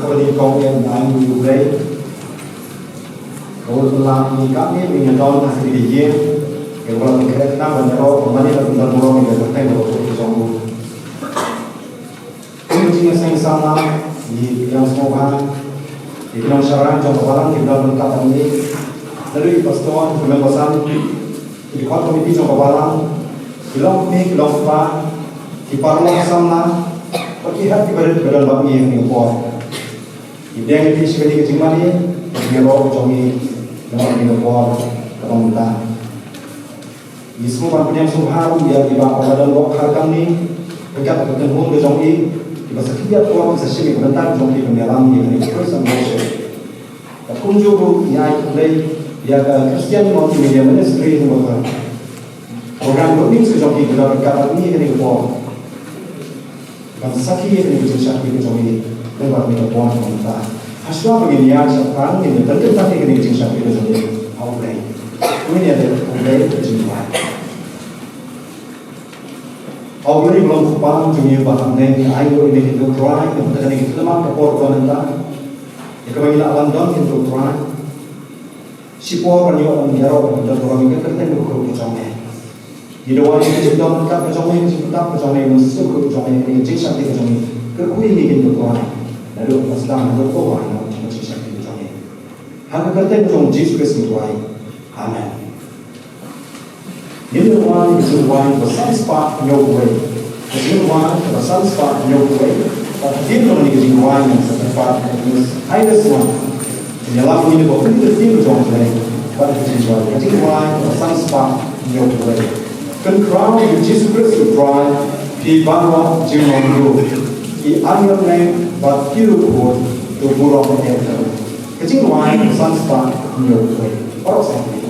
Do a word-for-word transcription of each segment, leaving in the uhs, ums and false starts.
Kane ka kong ïa ngi U Blei. Ka wad pynlang ïa ngi katne, ïa ngi don ha kane ka ïing. Ïa ka ban khreh khnang ban ïaroh ban mane bad ban burom ïa ka kyrteng kaba khuid ka jong u. Kum ka jingïaseng samla, ngi pdiang sngewbha ïa ki nongshakri jong ka balang kiba don ryngkat bad ngi. Naduh i pastor, ki nongbasan, ki dkhot komiti jong ka balang, ki longkmie, ki longkpa, ki paralok samla, bad ki hep ki barit kiba don bad ngi ha kane ka por. Ngi pdiang ïa phi sha kane ka jingmane, ka jingïaroh jong ngi, namar kane ka por kaba mynta. Ngi sngewbha ban pdiang sngewbha ruh ïa ki bah ba don bok ha ka kamni, ryngkat bad ka kynhun ka jong i, kiba sa khyndiat por, ki sa shim ïa ka bynta ka jong ki ban ïalam ïa kane ka praise and worship. Bad kumjuh ruh ngi ai khublei ïa ka Christian Multimedia Ministry, namar ka program Good News ka jong ki, kiba don ryngkat bad ngi ha kane ka por. Ban sakhi ïa kane ka jingshakri ka jong ngi lyngba kane ka por kaba mynta. Hashwa ba ngin ïaid shaphrang, ngin ïa pynkyntang ïa kane ka jingshakri ka jong ngi ha U Blei. Ngin ïa leh U Blei ka jingduwai. Ha U Blei ba long Kpa jong ngi uba ha bneng, ngi ai nguh ïa me Kynrad Trai, namar kane ka khyllipmat ka por kaba mynta. Ïa kaba ngi lah ban don Kynrad Trai. Shipor ban ïoh ban ïaroh ban don burom ïa ka kyrteng kaba khuid ka jong me. Ngi duwai ïa ka jingdon ryngkat ka jong me, ka jingpyntap ka jong me, ka jingshakri ka jong me. Kyrkhu ïa ngi Kynrad Trai. Naduh mynta haduh ka wan ka jingshakri ka jong me. Ha ka kyrteng ka jong U Jisu Khrist ngi duwai. Amen. Ngin ïa duwai ka jingduwai kaba san spah hynñiew phew wei. Ka jingduwai kaba san spah hynñiew phew wei. Bad hadien kane ka jingduwai ngin sa kyrpad ïa u Miss Iris Wan. Ngin ïalam ïa u ba pynkyntiew ka jong U Blei. Bad ka jingduwai, ka jingduwai kaba san spah hynñiew phew wei. Kynrad Jisu Khrist U Trai, phi baroh jingmangnud. Ki angel bad ki ruh khuid, to burom ïa phi. Ka jingduwai kaba san spah hynñiew phew wei. Baroh sa ïa phi.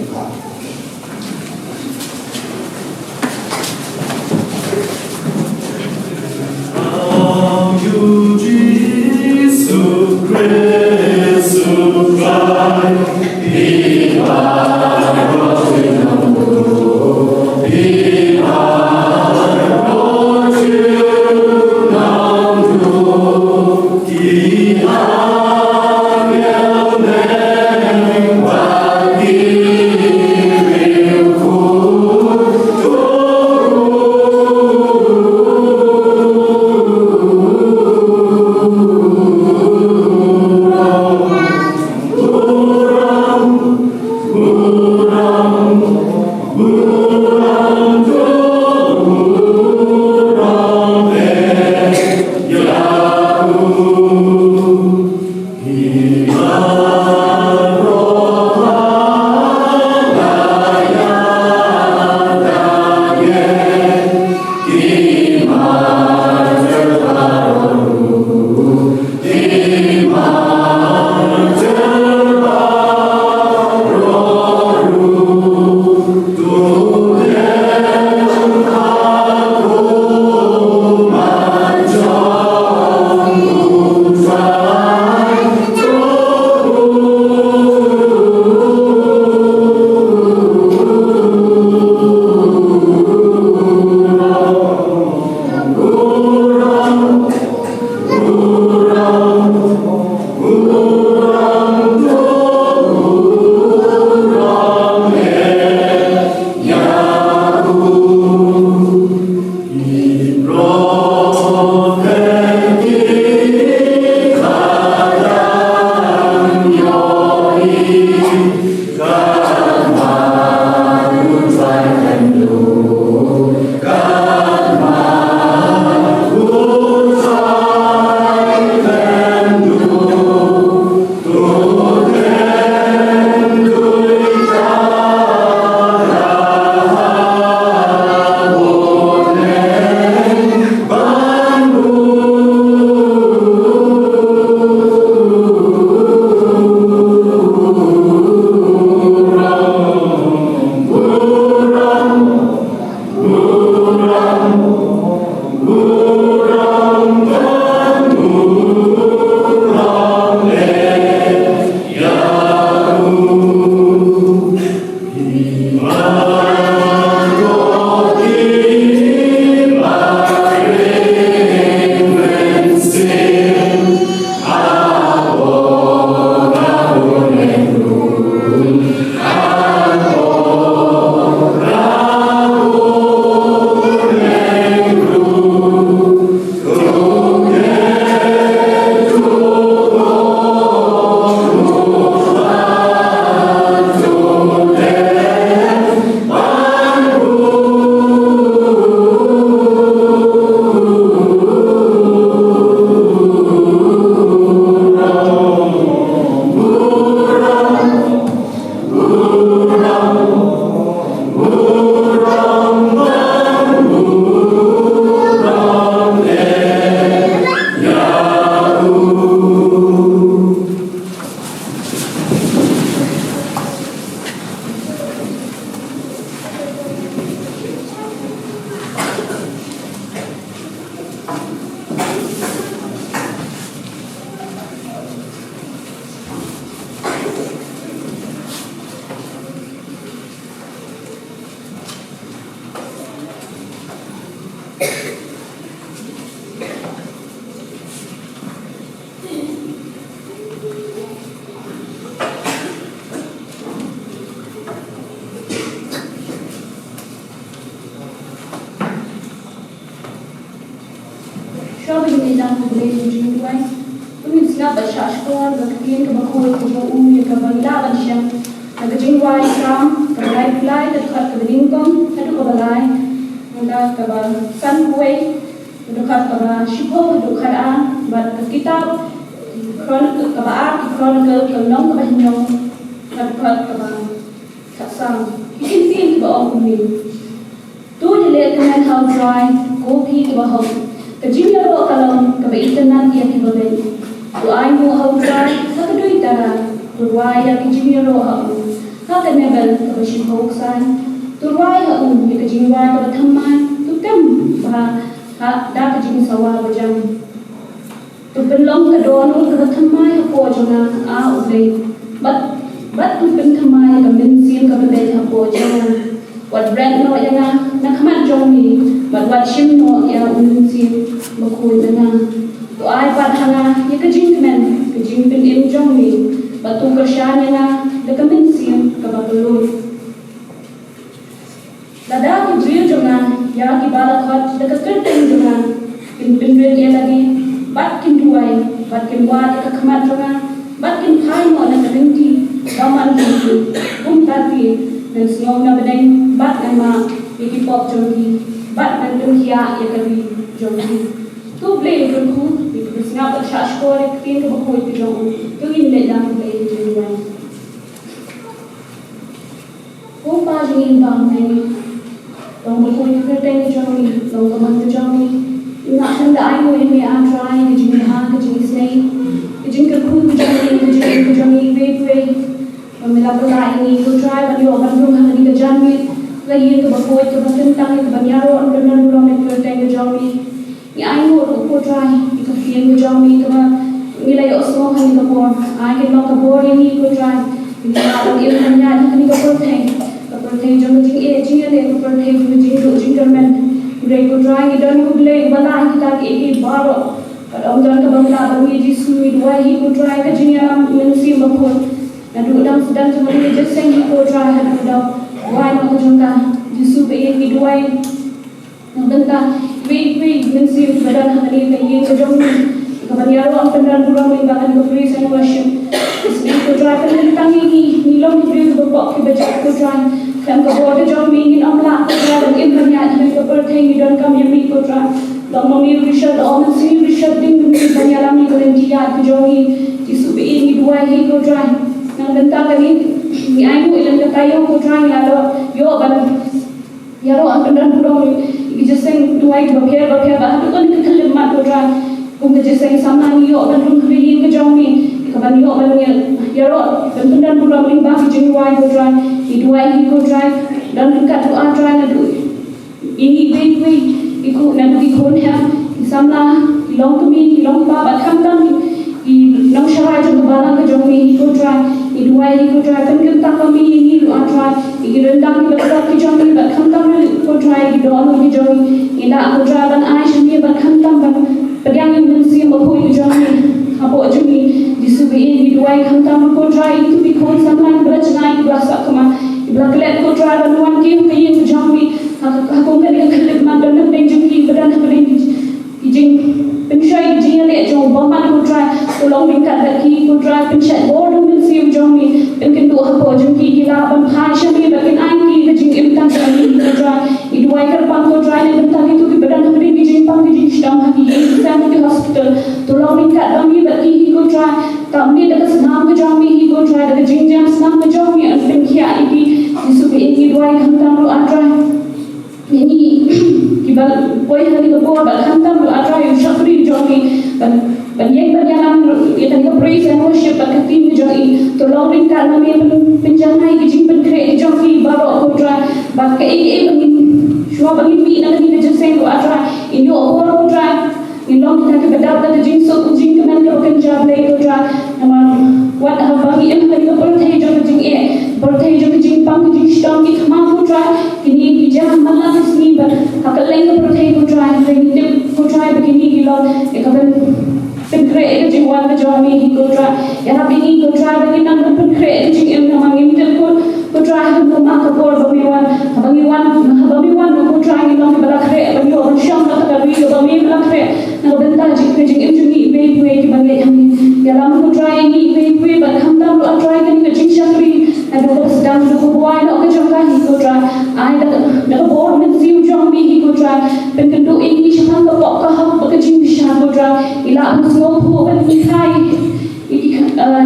Shuwa ba ngin ïa ïa ka jingduwai, to ngin sngap bad shahshkor ïa ka ktien kaba khuid ka jong u, ïa kaba ngi lah ban shem na ka jingrwai Salm kaba laiphew lai, ka dkhot kaba nyngkong haduh kaba lai, nangta kaba sanphew wei, ka dkhot kaba shiphew haduh khatar, bad ka kitab Chronicle, kaba ar ki Chronicle, ka lynnong kaba hynñiew, ka dkhot kaba khatsaw. Ki kyntien kiba ong kumne: To ïaleh kmen ha U Trai, ko phi kiba hok, ka jingïaroh ka long kaba itynnad ïa kiba beit. To ainguh ha U Trai ha ka duitara, to rwai ïa ki jingïaroh ha u ha ka nebel kaba shiphew ksai. To rwai ha u ïa ka jingrwai kaba thymmai, to tem bha ha da ka jingsawa bajam. To pynlong ka dohnud kaba thymmai hapoh jong nga, A U Blei, bad, bad to pynthymmai ïa ka mynsiem kaba beit hapoh jong nga. Wat bret noh ïa nga na khmat jong me, bad wat shim noh ïa U Mynsiem Bakhuid na nga. To ai pat ha nga ïa ka jingkmen, ka jingpynim jong me, bad to kyrshan ïa nga da ka mynsiem kaba kylluid. Lada ki briew jong nga ïa kiba la khot da ka kyrteng jong nga kin pynrit ïa lade, bad kin duwai, bad kin wad ïa ka khmat jong nga, bad kin phai noh na ka lynti ba man jong ki, kumta te ngan sngew na bneng bad ngan map ïa ki pop jong ki, bad ngan pynkhiah ïa ka ri jong ki. To U Blei u kyrkhu ïa kiba sngap bad shahshkor ïa ka ktien kaba khuid ka jong u. To ngin leit lang U Blei ha jingduwai. Ko Pa jong ngi uba ha bneng, long bakhuid ka kyrteng ka jong ngi, long ka mon ka jong ngi. Ngin ym shym da ainguh ïa me, A Trai, ka jingbha, ka jingisynei, ka jingkyrkhu ka jong ngi, ka jingim ka jong ngi iwei pa iwei. Ba me la pynlah ïa ngi, ko Trai, ban ïoh ban rung ha kane ka janmiet, ka ïing kaba khuid, kaba kyntang, kaban ïaroh ban pynburom ïa ka kyrteng ka jong ngi. Ngi ainguh ruh, ko Trai, ïa ka ktien ka jong me kaba ngi la ïohsngew ha kane ka por. Ai ka long ka bor ïa ngi, ko Trai. Ngi lah ban im ban ïaid ha kane ka pyrthei, ka pyrthei jong ka jingeh jingïaleh, ka pyrthei jong ka jingduh jingkyrmen. Hynrei ko Trai, ngi don U Blei uba lah ïa kita kiei kiei baroh. Bad ym don kaba mlak bad ngi, Jisu, ngi duwai hi, ko Trai, ka jingïalam Mynsiem Bakhuid, naduh dang sdang jong ka jingïaseng, ko Trai, haduh ka daw wai noh ka jong ka. Jisu ba ïeit, ngi duwai na ka bynta iwei pa iwei mynsiem kiba don ha kane ka ïing ka jong me, kaban ïaroh ban pynburom lyngba kane ka praise and worship. Ko Trai, pynkyntang ïa ngi, ngi long ki briew kiba pop kiba jait, ko Trai. Khlem ka bor ka jong me ngin ym lah, ko Trai, ban im ban ïaid ha kane ka pyrthei, ngi donkam ïa me, ko Trai. Long ma me u rishot, long ma me u rishot ding, ban ïalam ïa ka lynti ïaid ka jong ngi. Jisu ba ïeit, ngi duwai hi, ko Trai. Na ka bynta kane ngi ainguh ïa lade ka taïew, ko Trai, ngi la ïoh ban ïaroh ban pynburom ïa ki jingïaseng duwai kiba pher ba pher, bad haduh kane ka khyllipmat ma, ko Trai, kum ka jingïaseng samla ngi ïoh ban rung ha ka ïing ka jong me, kaban ïoh ban ïa, ïaroh ban pynburom lyngba ki jingduwai, ko Trai. Ngi duwai hi, ko Trai, don ryngkat ruh, A Trai, naduh ïa ngi iwei pa iwei, ki khun, naduh ki khun hep, ki samla, ki longkmie, ki longkpa, bad khamtam ki nongshakri jong ka balang ka jong me hi, ko Trai. Ngi duwai hi, ko Trai, pynkyntang ma me ïa ngi ruh, A Trai, ïa ki ryndang kiba tlot ki jong me, bad khamtam ruh, ko Trai, ïa ki dohnud ki jong me. Ngi lah, ko Trai, ban ai sha me, bad khamtam ban pdiang ïa u Mynsiem Bakhuid ka jong me hapoh jong ngi. Jisu ba ïeit, ngi duwai khamtam ruh, ko Trai, ïa kito ki khun samla kiba la jngai, kiba la sah khmat, kiba la klet, ko Trai, ban wan kiew ha ka ïing ka jong me ha, ha kum kane ka khyllipmat, don hapdeng jong ki, ba don hapdeng ki jingpynshoi, ki jingïaleh jong u bymman, ko Trai. To long ryngkat bad ki, ko Trai, pynshait bor da u Mynsiem jong me, pynkynduh hapoh jong ki, ki lah ban phai sha me bad kin ai ïa ki ka jingim tang jong me, ko Trai. Ngi duwai kyrpang, ko Trai, na ka bynta kito kiba don hapdeng ki jingpang ki jingshitom ha ki ïing ki sem, ha ki hospital. To long ryngkat bad me bad ki hi, ko Trai. Tang me da ka snam ka jong me hi, ko Trai, da ka jingjam snam ka jong me, yn pynkhiah ïa ki. Jisu ba ïeit, ngi duwai khamtam ruh, A Trai, ïa ngi kiba poi ha kane ka por, bad khamtam ruh, A Trai, ïa u shakri jong me, ban, ban ïeng ban ïalam ruh ïa kane ka praise and worship bad ka team ka jong i. To long ryngkat ma me, pyn, pynjanai ki jingpynkhreh ki jong ki baroh, ko Trai, bad kaei kaei ba ngin, shuwa ba ngin mih na kane ka jingïaseng ruh, A Trai, ngin ïoh bor, ko Trai. Ngin long kita kiba dap da ka jingsuk, ka jingkmen kaba kynja Blei, ko Trai. Namar wat haba ngi im ha kane ka pyrthei jong ka jingeh, pyrthei jong ka jingpang, ka jingshitom, ki thma, ko Trai, kine ki jia man la ka sngi bad ha kylleng ka pyrthei, ko Trai. Hynrei ngi tip, ko Trai, ba kine ki long ïa kaban pynkhreh ïa ka jingwan ka jong me hi, ko Trai. Ïarap ïa ngi, ko Trai, ba ngin nang ban pynkhreh ïa ka jingim, namar ngim tip, ko, ko Trai, ha kano ma ka por ba me wan. Haba ngi wan, haba me wan, ko Trai, ngin long kiba la khreh ban ïoh ban shong ha kata ka ri kaba me la khreh. Na ka bynta jingim jong ngi iwei pa iwei kiba ngeit ha ngi. Ïalam ko Trai ïa ngi iwei pa iwei bad khamtam ruh, A Trai, kane ka jingshakri, naduh kaba sdang haduh kaba wai noh ka jong ka, hi ko Trai. Ai da, da ka bor mynsiem jong me, hi ko Trai, pynkynduh ïa ngi shaphang ka pop ka hok bad ka jingbishar, ko Trai. Ngi lah ban sngewthuh bad ngi thai ïa ki, eh, ïa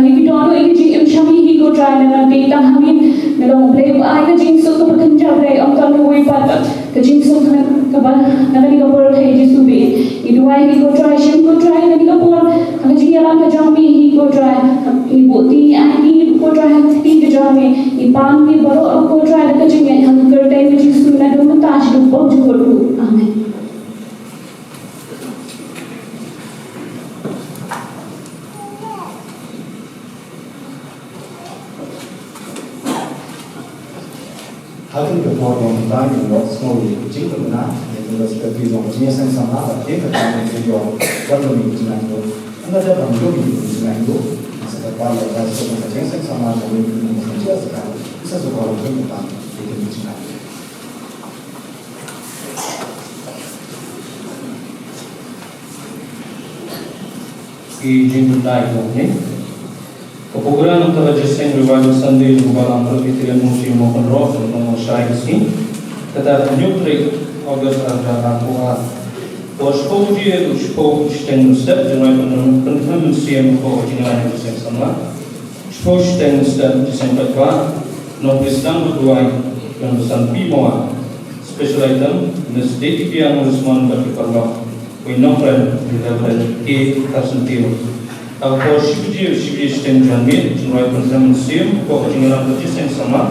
ki dohnud ïa ka jingim sha me, hi ko Trai, namar ka dei tang ha me me long U Blei uba ai ka jingsuk kaba kynja blei, ym tang kawei pat, ka jingsuk na kaba, na kane ka pyrthei, Jisu baieit. Ngi duwai, hi ko Trai, shim ko Trai kane ka por ha ka jingïalam ka jong me, hi ko Trai. Ngi buh ti, ngi ai ti, ko Trai, ha kti ka jong me. Ngi pan ïa baroh ruh, ko Trai, da ka jingngeit ha ka kyrteng ka Jisu, naduh mynta haduh pynjur. Amen. Ha kane ka por ba mynta ngin ïoh sngew ïa ka jingpynbna na ka jingïaseng samla bad ka jingpynbna na ka jingïaseng samla bad ka jingpynbna na ka jingïaseng samla. Ynda dep ban ïoh ïa ka jingïaseng samla, sa ka por ba ka jingïaseng samla ka jingpynbna na ka jingïaseng samla. Ki jingpynbna ïa ka jingïaseng Ka program kaba jingïaseng Revival Sunday jong ka Balang Presbyterian Mynsiem Mawkynroh, jong ka Nongshai ka sngi. Kata ka hynñiew tarik August ar hajar arphew ar. Por shiphew baje haduh shiphew shiteng mynstep, jingrwai pynrem, pynrem mynsiem hapoh ka jingïalang jingïaseng samla. Shiphew shiteng mynstep jingïaseng paidbah. Nongpynïaseng bad duwai, Reverend Sanpi Mawar. Special item, Miss Deitybiang Rismon bad ki paralok. Wei nongkren, Reverend K Tharsentiew. Ha ka por shi baje, shi baje shiteng janmiet, jingrwai pynrem mynsiem, hapoh ka jingïalang ka jingïaseng samla.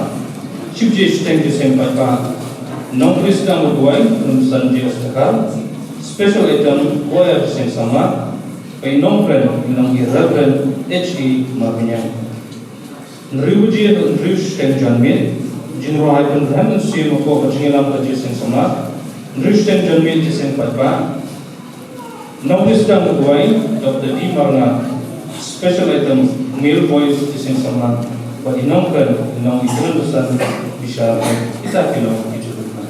Shi baje shiteng jingïaseng paidbah. Nongpynïaseng bad duwai, Reverend Sanjay Ostakar. Special item, choir jingïaseng samla. Wei nongkren, nong i Reverend H E Marbaniang. Hynriew baje haduh hynriew shiteng janmiet, jingrwai pynrem mynsiem hapoh ka jingïalang ka jingïaseng samla. Hynriew shiteng janmiet jingïaseng paidbah. Nongpynïaseng bad duwai, Doctor D Marngar. Special item, male voice jingïaseng samla. Bad i nongkren, nong i Reverend Bishar, kita ki long ki jingpynbna.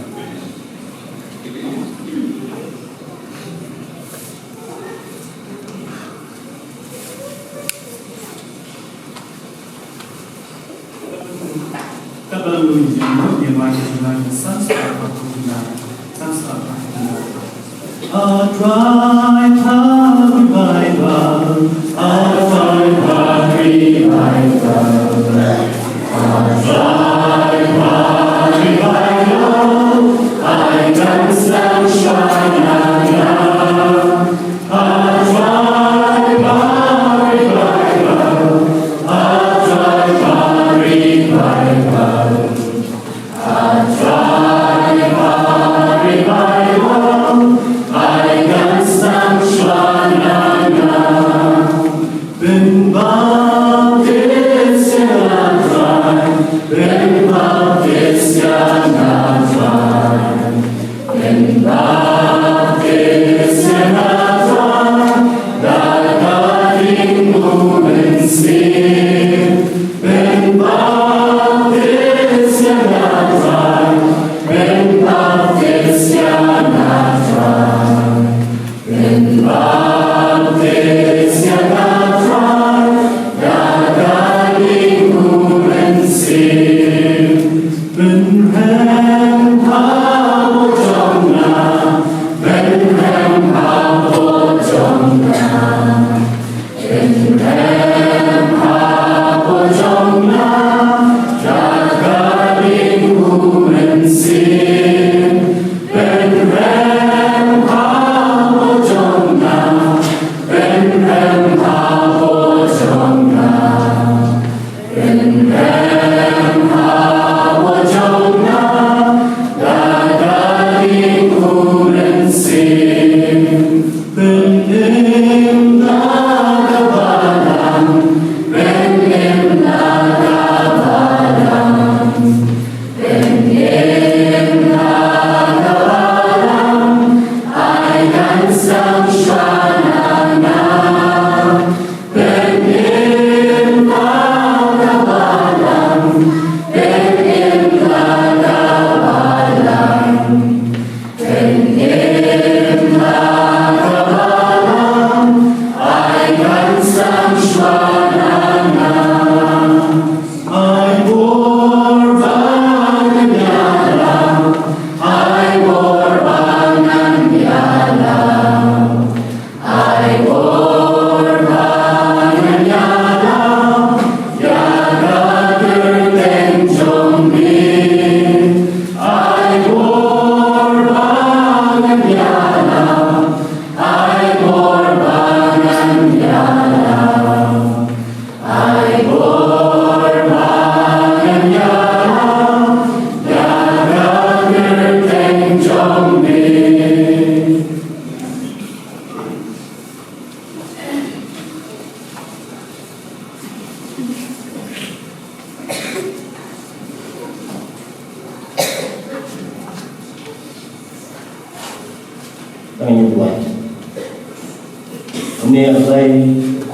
Kumne, A Blei,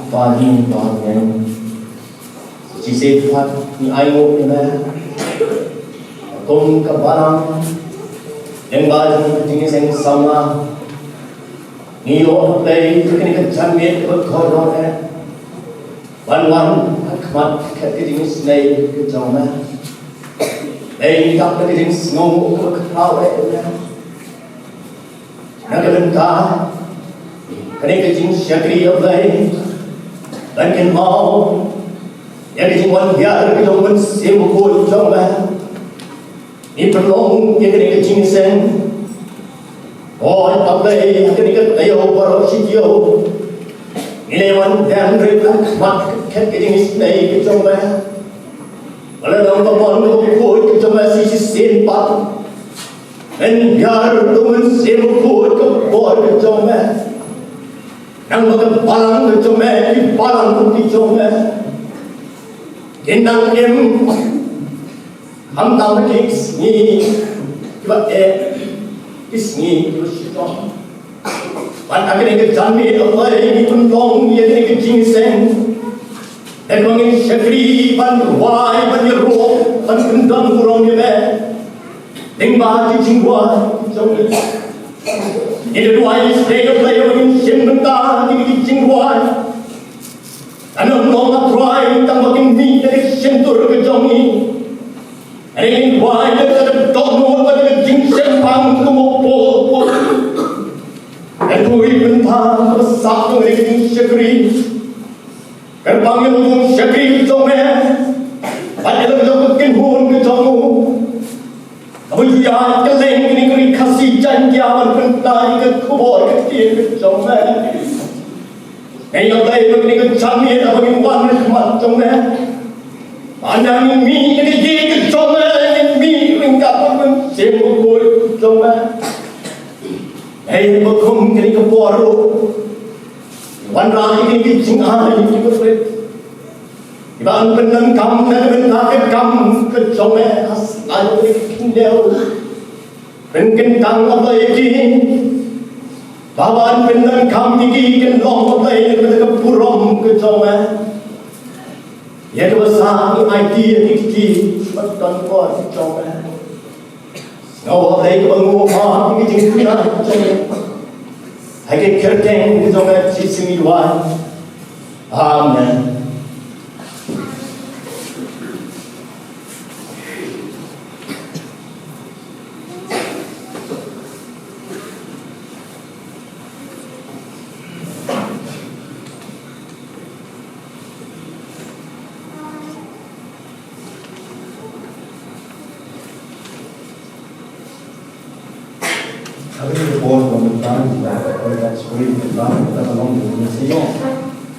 Kpa jong ngi ba ha bneng, shisien pat ngi ainguh ïa me kum ka balang lyngba jong ka jingïaseng samla. Ngi ïoh, A Blei, ïa kane ka janmiet kaba kordor eh ban wan ha khmat ka khet ka jingisynei ka jong me. Dei tang da ka jingsngew kaba khraw eh, A Blei. Na ka bynta kane ka jingshakri, A Blei, ban kynmaw ïa ka jingwan hiar ka jong u Mynsiem Bakhuid jong me. Ngi pynlong ïa kane ka jingïaseng. Oi, A Blei, ha kane ka taïew baroh shi taïew ngi la wan dem rit ha khmat ka khet ka jingisynei ka jong me. Ba la long ka mon kaba khuid ka jong me shisien pat. Men hiar da u Mynsiem Bakhuid ka bor ka jong me. Nang ba ka balang ka jong me, ki balang ki jong me kin nang im. Khamtam ha ki sngi kiba eh, ki sngi kiba shitom. Bad ha kane ka janmiet, A Blei, ngi pynlong ïa kane ka jingïaseng. Dei ba ngin shakri, ban duwai, ban ïaroh, ban kyndon burom ïa me lyngba ki jingrwai jong ngi. Ngi la duwai ïa ki, A Blei, ba ngin shim bynta ïa ki jingrwai. Kan ym long, A Trai, tang ba kin mih na ka shyntur ka jong ngi. Hynrei ngin duwai ïa ka dohnud bad ka jingshemphang kum u Paul. Ngi duwai, Kynrad, ba sah ïa ka jingshakri. Kyrpang ïa u shakri jong me bad ïa la ka jong ka kynhun ka jong u. Kaba ju ïaid kylleng kane ka ri Khasi Jaiñtia ban pynpaw ïa ka khubor ka ktien ka jong me. Ngi ïa Blei ba kane ka janmiet haba ngin wan ha khmat jong me, ba ngin mih na ka ïing ka jong me, ngin mih ryngkat bad u Mynsiem Bakhuid jong me. Ngi ba kum kane ka por ruh, wanrah ïa kine ki jingai kiba rit kiba yn pyndonkam na ka bynta ka kam ka jong me ha sla jong kine ki khyndew. Pynkyntang, A Blei, ïa ki ba haba yn pyndonkam ïa ki, kin long, A Blei, na ka bynta ka burom ka jong me. Ïa kaba sah ngi aiti ïa ki, ki ba donkor ka jong me. Sngewbha, A Blei, kaba ngin ïoh ïa ki jingkyrkhu jong me. Ha ka kyrteng ka jong me Jisu ngi duwai. Amen. Kane ka por ba mynta ngi la poi da shuwa mynta, mynta ka long ka jingïaseng.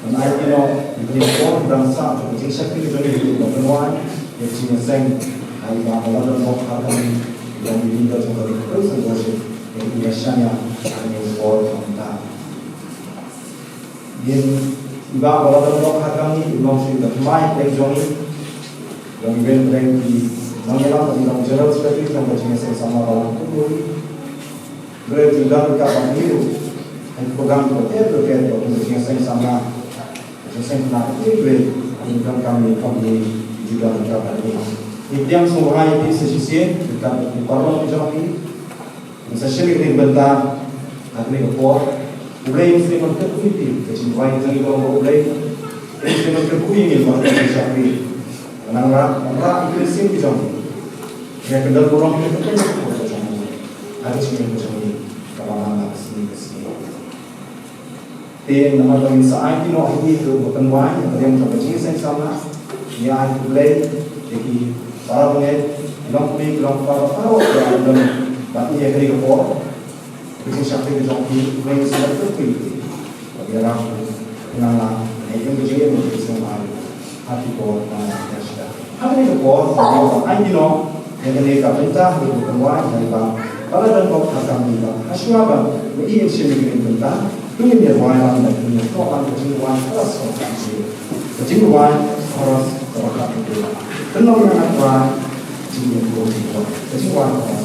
Mynta ai kino kane ka por ba dang sah ka jingshakri ka jong ngi, ba pynwai ïa ka jingïaseng. Ai ba la don bok ha kane ka jong ngi, ka jong ka praise and worship, ïa ka jingïashaniah ha kane ka por ba mynta. Ngin, i Bah ba la don bok ha kane ka jong ngi, i long sha ka thymmai pdeng jong ngi. Long i Bah pdeng ki nongïalam, i long General Secretary jong ka jingïaseng samla balang kumno. Hynrei ju don ka ban ïoh ha ki program kiba ter bad ter jong ka jingïaseng samla, ka jingïaseng khynnah, hynrei ju don ka ban ïoh, ju don ka ban ïoh. Ngi pdiang sngewbha ïa phi sa shisien, ryngkat bad ki paralok ki jong phi. Ngin sa shim ïa kane ka bynta ha kane ka por. U Blei un sa ïa kyrkhu ïa phi, ka jingduwai ka jong ngi ka long ba U Blei un sa ïa kyrkhu ïa ngi baroh ki shakri. Nang rah, nang rah ïa ki mynsiem ki jong ngi. Ïa ka dei burom ïa ka jingkyrkhu ka jong ngi. Ha ka jingim ka jong ngi kaba man la ka sngi ka sngi. Te namar ba ngin sa aiti noh ïa ki ruh ba pynwai ïa ka liang jong ka jingïaseng samla, ngi ai ha U Blei ïa ki para bangeit, ki longkmie ki longkpa baroh ba ïa don bad ngi ha kane ka por. Ka jingshakri ka jong ki, U Blei un sa ïa kyrkhu ïa ki. Ba ïarap, nang la, nang ïa ka jingim ka jingïaseng samla. Ha ki por ba ngi ïa shah. Ha kane ka por, ngi ïa ai kino, ïa kane ka bynta, ïa ka bynta, ïa ka bynta, ba la don bok ha ka bynta, ha shuwa ba, ngi ïa shim ïa kane ka bynta, to ngin ïa rwai lang, to ngin ïa thoh lang, ka jingrwai, ka la sngewthuh, ka jingrwai, chorus, ka la khat ka bynta. Pynlong ïa nga rwai, ka jingrwai, ka jingrwai, chorus.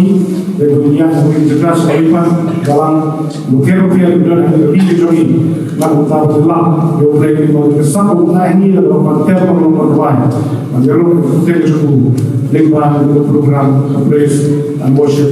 ngi, dei ban ïa ngi jaka sha ngi pat, ba lang, ba kher ba kher, ba don ha ngi ka jong ngi. Ngan uta ba la, ïa U Blei ngi ba ka sap ba u ngai ngi, da ba ter ba long ba rwai. Ngan ïa long ka kute ka jong u, lyngba ka program ka praise and worship.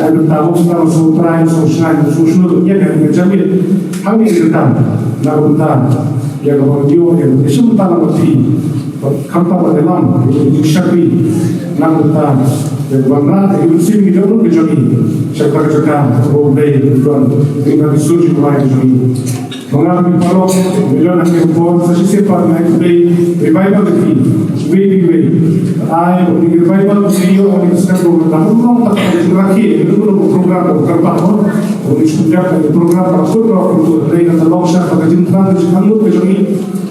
ïa mynta mo sngewthuh, sngewthuh, sngewthuh ïa ka jingmut hangne ka tam. Na ka bynta ïa ka bang ïoh ïa ka shim ta la ka phi. Khamtam ba ïalam ïa ka jingshakri na ka bynta ïa ka bang rat ïa ka mynsiem ka jong ka jong i. Shakri ka jaka ka bang dei ka don ïa ka sur jingmut ka jong i. Manga mi paralok, mi don hangne ka por, sa shisien pat nga ai khublei, revival ka ti, wei wei wei. Ai, uni revival ka ti ïoh, uni ka sngap ruh, na kum long tak ka jingrakhe, uni kum long program ka kyrpad mo, uni shu dep ka program ka kut ruh, uni ka dei ka long sha ka jingthrang, ka jingangnud ka jong i.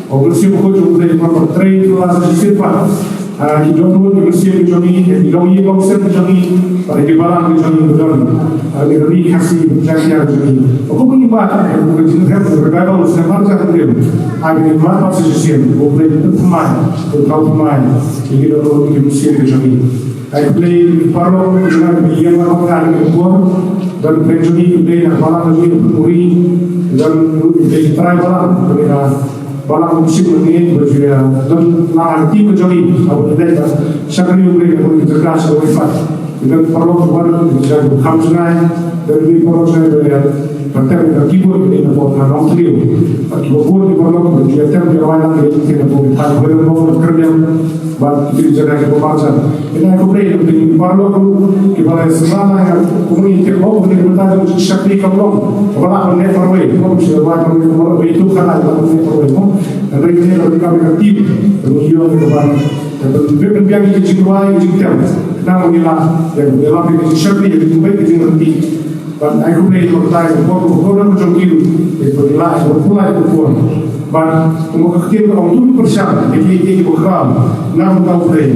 Uni shu kut jong u Blei ka trei ka la sa shisien pat. Ah, ki dohnud ki mynsiem ki jong ngi, ki longïing longsem ki jong ngi, bad ki balang ki jong ngi ki don. Ah, ki ri Khasi Jaiñtia ki jong ngi. Ba kum ngi bat, eh, ka jingrep, ka revival snem ar hajar hynriew. Ah, ngi bat pat sa shisien, U Blei un pynthymmai, un pynthymmai ïa ki dohnud ki mynsiem ki jong ngi. Ai khublei ïa ki paralok, ki jong ngi, ïa ki por, don ki jong ngi, ki dei na balang jong ngi, ki ri, don ki dei ki trai balang, ki dei na Balang u shim ngi ba ju ïa don na ka team ka jong ngi, aba ïa dei ka shakri U Blei ka bun ka jaka sha wei pat. Don paralok ba wan ka jaka kham jngai, don ki paralok jngai ba ïa ba tem ka keyboard ni na pok na Nongthliew. Ba ki ba bun ki paralok ba ju ïa tem ïa wan na ka ïa na pok ka thaiñ ba ïa pok ka kyrdiang. Bad ki jaka ki ba marjan. Ïa ai khublei ïa ki paralok ruh kiba la sngewbha ïa kumne ki hok kumne ki bynta jong ki shakri kam long. Kaba lah ban leh marwei, kaba lah ban leh marwei, kaba lah ban leh marwei, kaba lah ban leh marwei mo. Hynrei kane ka kam ka team, ka ïoh ka ban, ka ban biang ka jingduwai ka jingtem. Khnang ba ngi lah, ïa, ïa lah ka jingshakri, ïa ka jingpeit ka jingryntih. Ban ai khublei ïa ki batai, ka por, ka por ka jong ki ruh, ïa ki ba ngi lah, ïa ki ba pulai, ïa ki ba pulai. Bad kumba ka ktien ka ong, to ngin pyrshang ïa kiei kiei kiba khraw na ka bynta U Blei.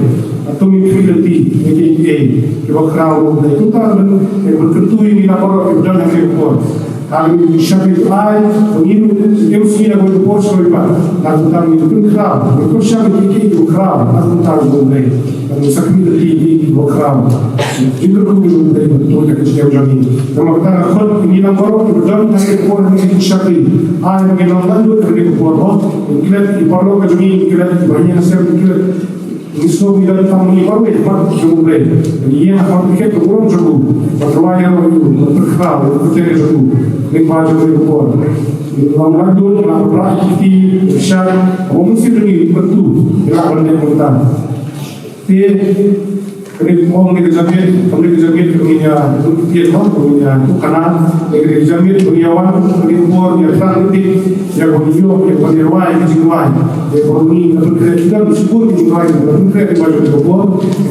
Bad to ngin khmih lynti ïa kiei kiei kiba khraw na U Blei. Kumta ban, ïa ban kyntu ïa ngi na baroh kiba don ha kane ka por. Hynrei ngin shakri ai ba ngin ym sngi na kawei ka por sha kawei pat. Na ka bynta ngin pynkhraw, ngin pyrshang ïa kiei kiei kiba khraw na ka bynta U Blei. Bad ngin sa khmih lynti ïa kiei kiei kiba khraw. Jingkyrkhu jong U Blei ban tuid ha ka jingim jong ngi. Namar kata nga khot ïa ngi na baroh kiba don ha kane ka por, ha kane ka jingshakri. Ai ba ngin long laitluid ha kane ka por mo. Ngin klet ïa ki paralok ka jong ngi, ngin klet ïa ki ba ïeng ha sem, ngin klet. Ngi sngew ngi don tang ngi marwei ha khmat jong U Blei. Ngi ïeng ha khmat ka khet ka burom jong u. Bad rwai ïa u, bad pyrkhat ïa u, bad pyrkhat ïa u. Ngi ba jong ngi ka por. Ngi long laitluid, ngi la pynrah ïa ki kti, pyrshah, ba u Mynsiem jong ngi u kyntu, ngi lah ban leh kumta. Te, kane ka ong kane ka janmiet, kane ka janmiet, kane ka janmiet, kane ka janmiet, kane ka janmiet, kane ka janmiet, kane ka janmiet, kane ka por, kane ka thrang kane, ïa kaba ngi ïoh, ïa kaba ngi rwai, ka jingrwai, ïa kaba ngi la pynkhreh, ki don shibun ki jingrwai, la pynkhreh, ki ba jong ka por,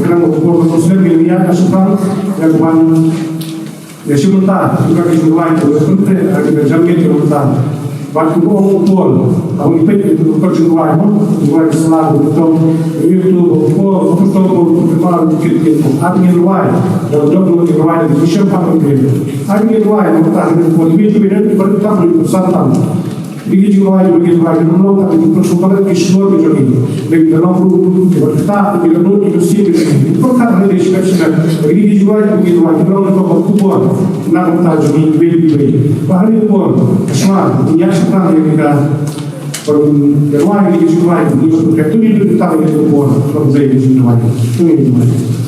kane ka por ka Muslim, ïa ka shipang, ïa kaba Ïa shi mynta, ïa ka jingrwai ka pynkhreh ha ka janmiet ka mynta. Bad kumba ong u Paul, ha u Ephesian ka jingrwai mo, jingrwai ka sla ka pynthong. Ïa u Paul, u Paul, u Paul, u Paul, u Paul, ar ngin rwai, da u dok u jingrwai, da u shem ha u Ephesian. Ar ngin rwai, mynta ha u Paul, ïa u Ephesian, u Paul, u Paul, u Paul, Ngi ki jingrwai, ngi ki jingrwai, ngi long tang ki pynshong palat ki shnong ki jong ngi. Ngi ki long ruh, ki ba ktah, ki ba nud, ki ba sih, ki ba sih. Ki pynkhih ngi ki shnong shnong. Ngi ki jingrwai, ngi ki jingrwai, ngi long ngi ka khubor. Na ka bynta jong ngi, wei, wei, wei. Ba ha ngi khubor, shwa, ngi ïa shwa, ngi ka. Ba ngi jingrwai, ngi ki jingrwai, ngi ka tu ngi tu ta ngi khubor. Ba ngi jingrwai, tu ngi jingrwai.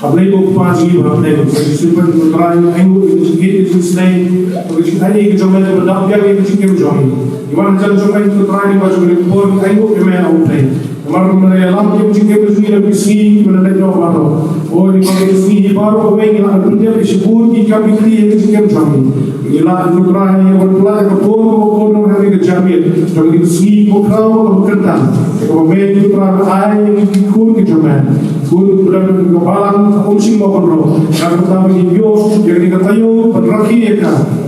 Khublei ko Kpa jong ngi ba ha pdeng jong ngi, sngewbha ko Trai, ai nguh ïa ka jingkit ka jingslei, ka jingaiei ka jong me, ba dap biang ïa ka jingim jong ngi. Ngi wan hajan jong me ko Trai, ngi wan jong me ko Trai, ai nguh ïa me ko Trai. Namar ba me la ïalam ïa ka jingim jong ngi na ka sngi ba la dep noh baroh. O, ngi wan ka sngi hi baroh kawei ngi la pyndep ïa shibun ki kam ki kti ïa ka jingim jong ngi. Ngi la ko Trai ïa ban pynlait ka por ba ko don ha ka janmiet. Jong ngi ka sngi ko Khraw ba kyntang. Ko me ko Trai ai ïa ki khun ki jong me. Khun ki don ka balang um shym mo ban rong. Ka kata ba ngi ïoh ïa kane ka taïew ban rakhe ïa ka.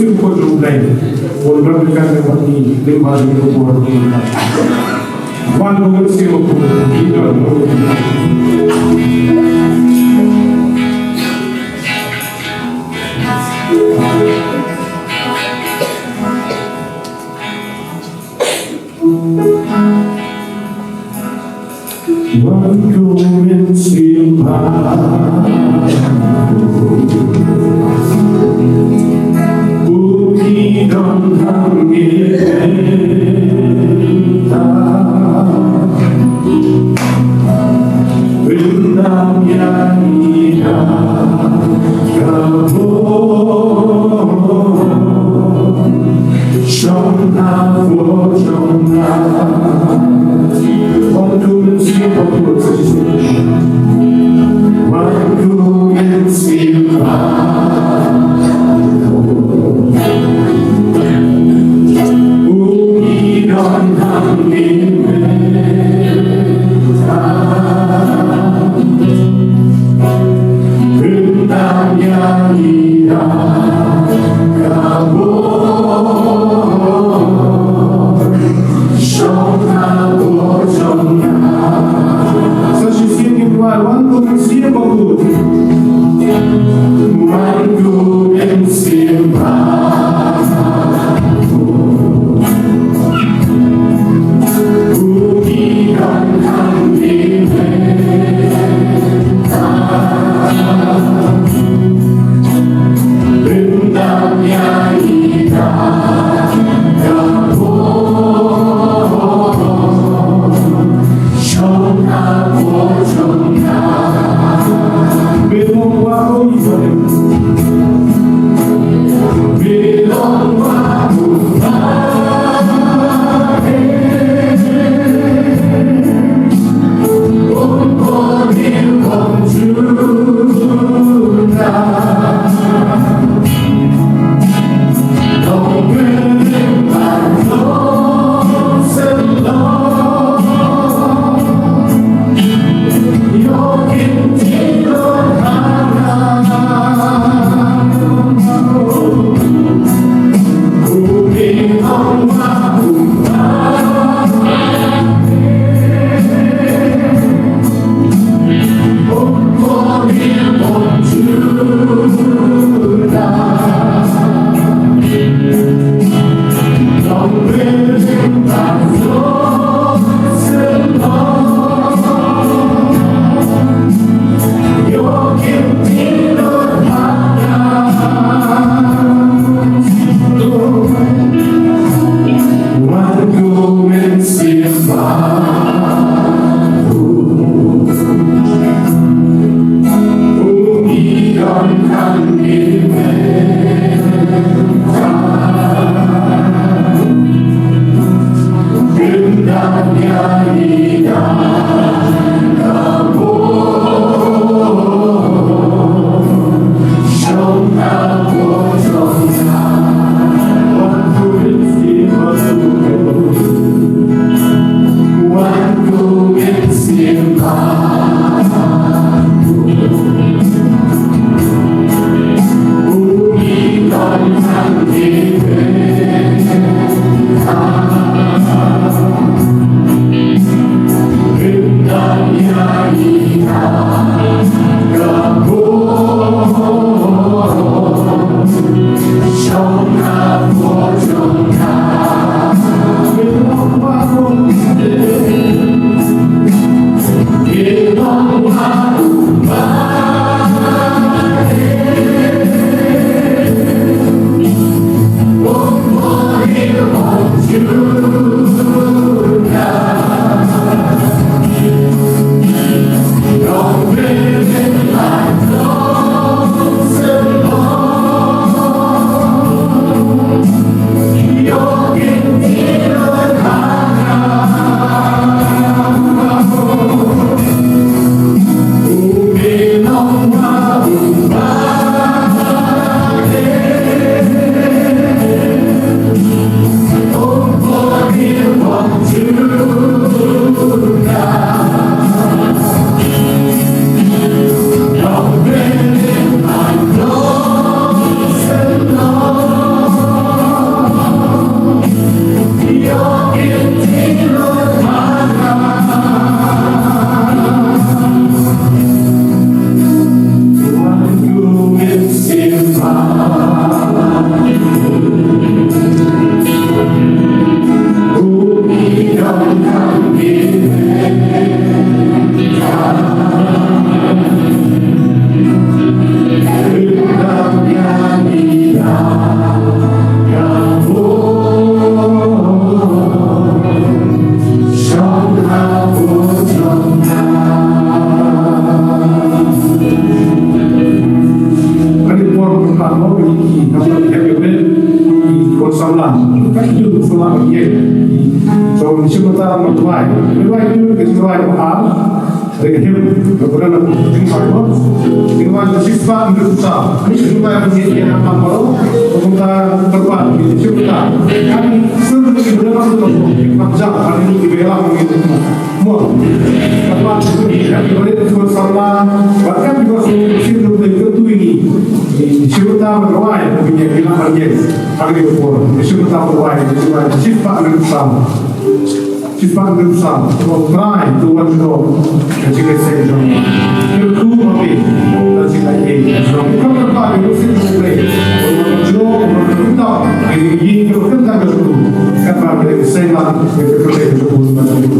mynsiem bakhuid jong U Blei. Bun don ka jingmut ïa ngi lyngba jong ka por. Wan kum u Mynsiem Bakhuid, ngi don. Wan kum u Mynsiem Bakhuid, u ngi don hangne mynta. Pyndam ïa ngi da ka bor jong nga, bor jong nga. Wan kum u Mynsiem Bakhuid, wan kum u Mynsiem Bakhuid. U ngi don hangne mynta. Pyndam ïa ngi da ka bor jong nga, bor jong nga. Sa shisien ngin wan, wan kum u Mynsiem Bakhuid. Wan kum u Mynsiem Bakhuid. Sula ye. So, ni shi mata ma duwai. Duwai tu ke duwai ma ha. Dei ka him, ka pura na jing ma ko. Jing ma shi spa ndu ta. Ni shi duwai ma ye ye na ma ko. Ko ta terpa ni shi ta. Kan sur ni pura ma ko. Ni ma ja, kan ni bela ma ni. Mo. Kan ni bela tu sama. Bahkan juga sini tu ni. Shi ta ma duwai, ni ye ye na ma ye. Agri por, issue ta ko wai, issue wai, chief pa agri sam. Chief pa agri sam, ko try to wan ko, ka jingeh se jong. Kir ku ma bi, ka jingeh ye, jong. Ka ka pa, ko si ko play. Ko ma jo, ko ma ta, ko yi ko ka ta ko. Ka pa ko se ma, ko ko play ko ma ta ko.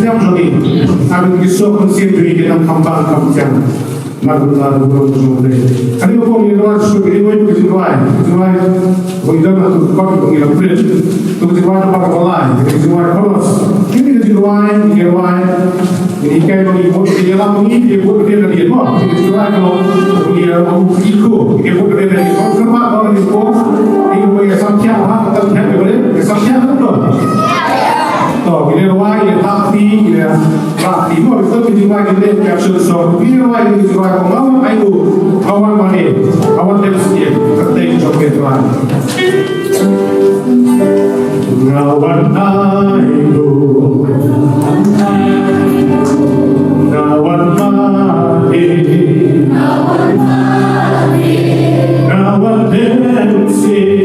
Jong ngi, a ki suk mynsiem jong ngi ki nang kham bang kham thiang. Na ka bynta ka burom ka jong U Blei. Kane ka por ngi rwai suk, ngi rwai ka jingrwai, ka jingrwai. Ba ngi don ha ka kot ba ngi la print. Ka jingrwai kaba lai, ka jingrwai chorus. Kane ka jingrwai ngi rwai. Ngi hikai ba ngi bud, ngi ïalam ba ngi bud ka dien ka dien mo. Ka jingrwai ka long, ngi ïa ba ngi bud ka dien ka dien. Ba ngi kyrpad ba ngi bud. Ngi ba ïa samthiah, ha ka samthiah ka dien, ïa samthiah ka dien. To, ngi la rwai, ngi la thap kti, ngi la thap kti. Mo, ngi la thap kti, ngi la rwai, ngi la caption song. Ngi la rwai, ngi la rwai, ko ngam ai u, awan mane, awan dem sien, ka tei jong ngi rwai. Ngawan ai u, ngawan mane, ngawan dem sien.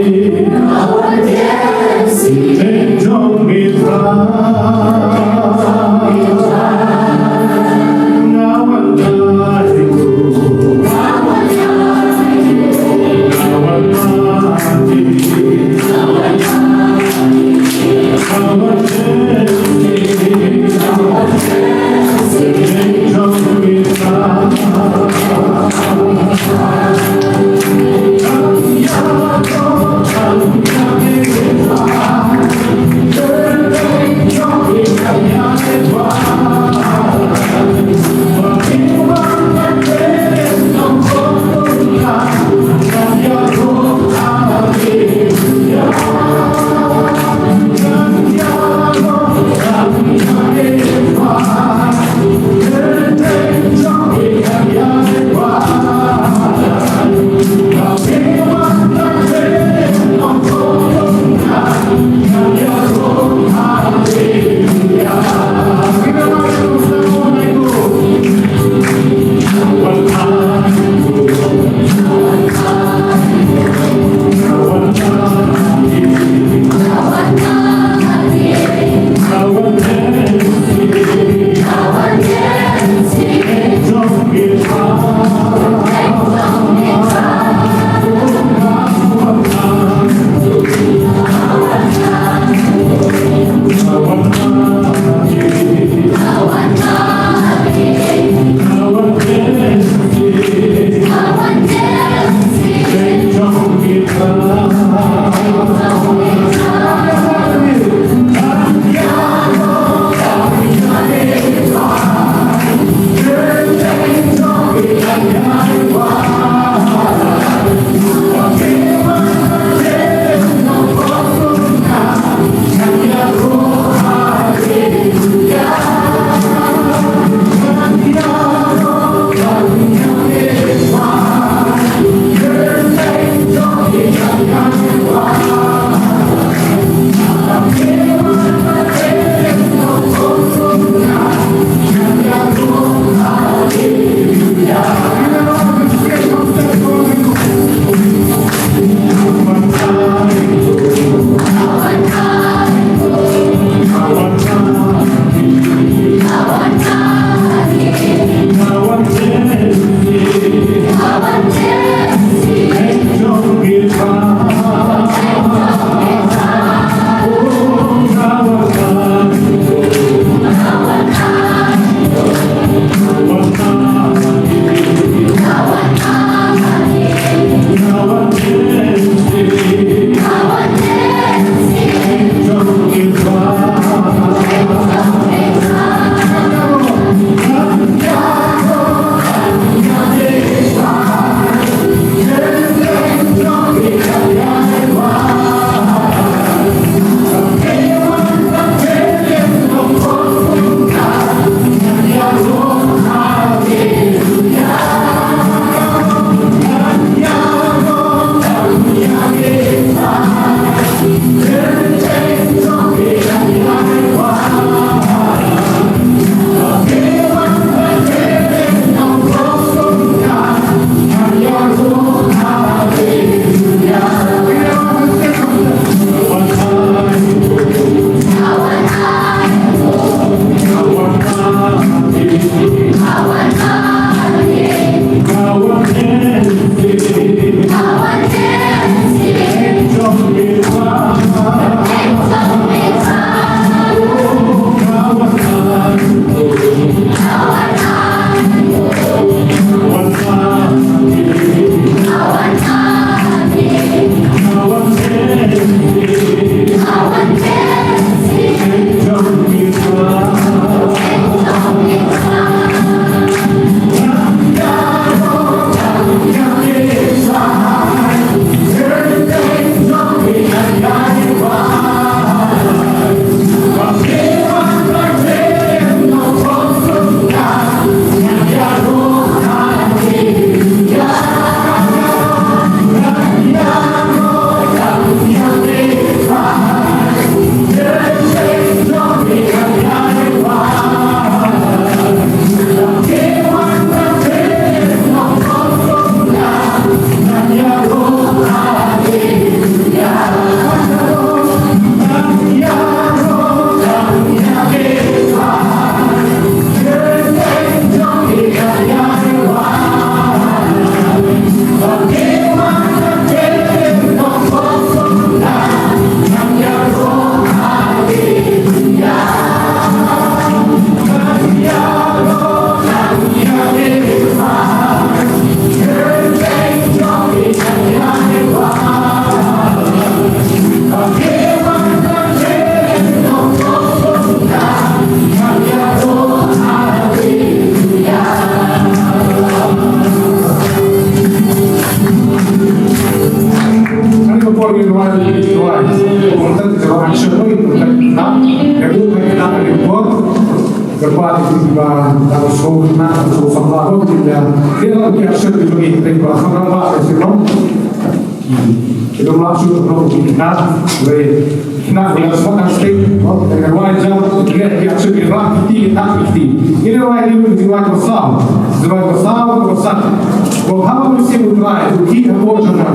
Ko haba mynsiem U Trai u khih hapoh jong nga,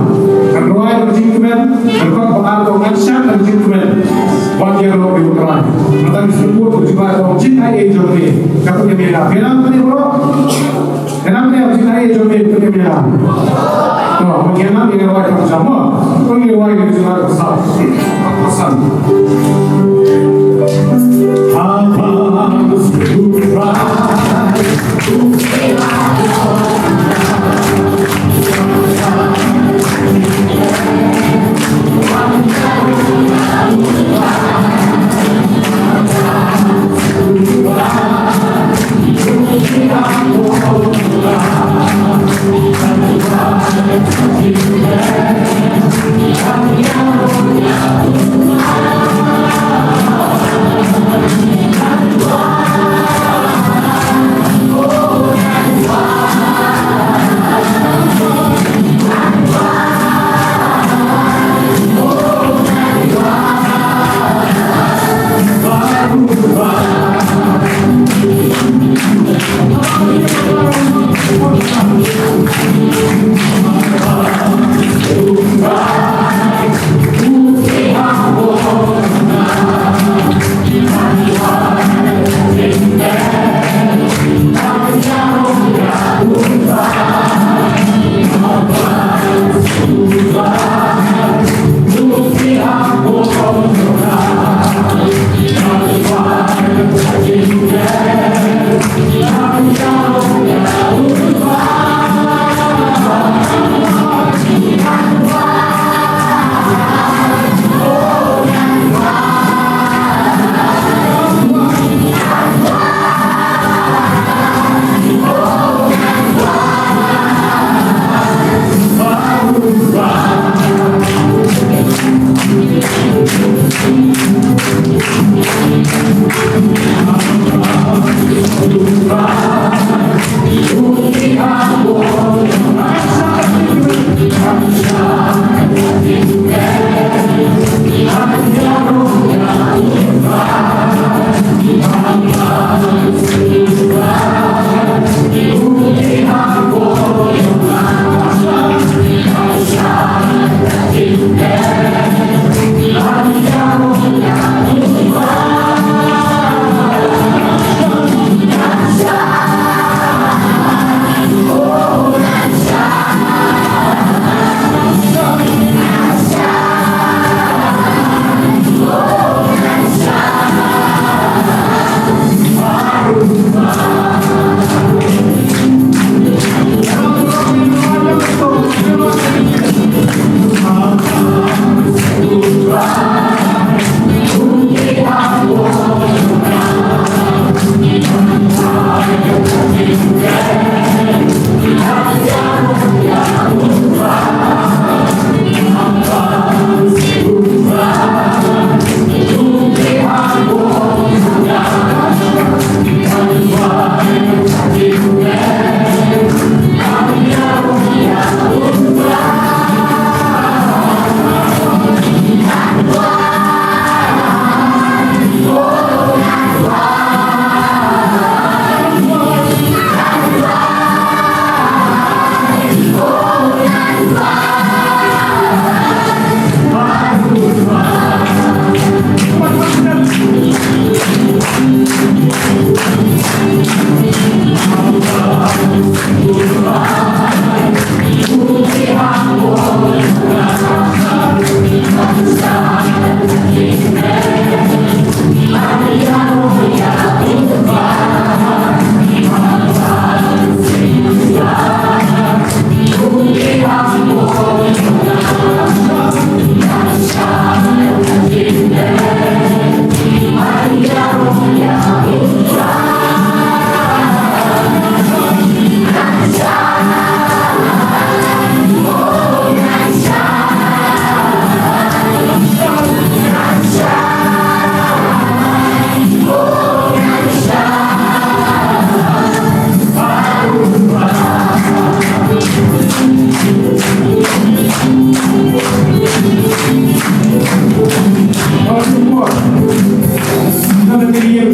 ngan rwai na ka jingkmen, ngan khot ba ar ko ngan shad na ka jingkmen. Ban ïaroh ïa U Trai. Mynta ngi sngewbha U Trai u ong jingaiei jong me ka pynïap ïa nga. Phi nang pynïap baroh. Phi nang pynïap jingaiei jong me ka pynïap ïa nga. To, mynta ngi nang ïa rwai tang jam mo. Ngi rwai ïa U Trai ka sap. Ka sap.